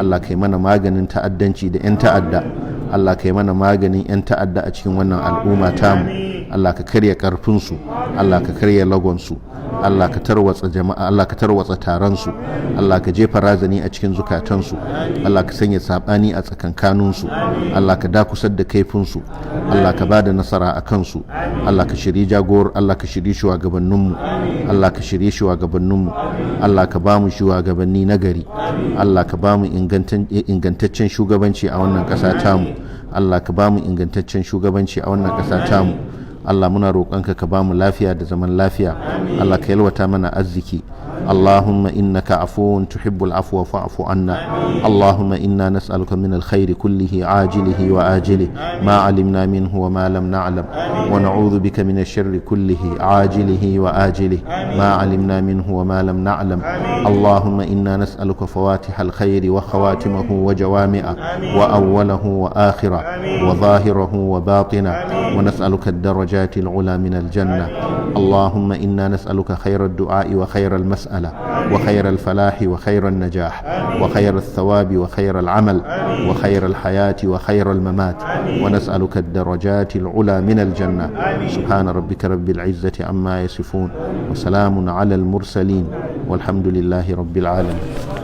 Allah, ka yi mana maganin ta'addanci da 'yan ta'adda. Allah, ka yi mana maganin 'yan ta'adda a cikin wannan al'umma tamu. Allah, ka karya karfinsu. Allah, ka karya lagonsu. Allah, ka tarwatsa jama'a. Allah, ka tarwatsa taron su. Allah, ka jefa razani a cikin zukatansu. Allah, ka sanya sabani a tsakankaninsu. Allah, ka dakusar da kaifinsu. Allah, ka bada nasara a kansu. Allah, ka shirye jagor Allah, ka shirye shugabanninmu. Allah, ka shirye shugabanninmu. Allah, ka ba mu shugabanni nagari. Allah, ka ba mu ingantaccen shugabanci a wannan ƙasa tamu. Allah, ka ba mu ingantaccen shugabanci a wannan ƙasa tamu. Allah, muna roƙonka ka ba mu lafiya da zaman lafiya. Allah, ka yalwata mana arziki. اللهم إنك عفو تحب العفو فاعف عنا. اللهم إنا نسألك من الخير كله، عاجله وآجله، ما علمنا منه وما لم نعلم، ونعوذ بك من الشر كله، عاجله وآجله، ما علمنا منه وما لم نعلم. اللهم إنا نسألك فواتح الخير وخواتمه وجوامعه وأوله وآخره وظاهره وباطنه، ونسألك الدرجات العلى من الجنة. اللهم إنا نسألك خير الدعاء وخير المسألة وخير الفلاح وخير النجاح وخير الثواب وخير العمل وخير الحياة وخير الممات، ونسألك الدرجات العلى من الجنة. سبحان ربك رب العزة عما يصفون، وسلام على المرسلين، والحمد لله رب العالمين.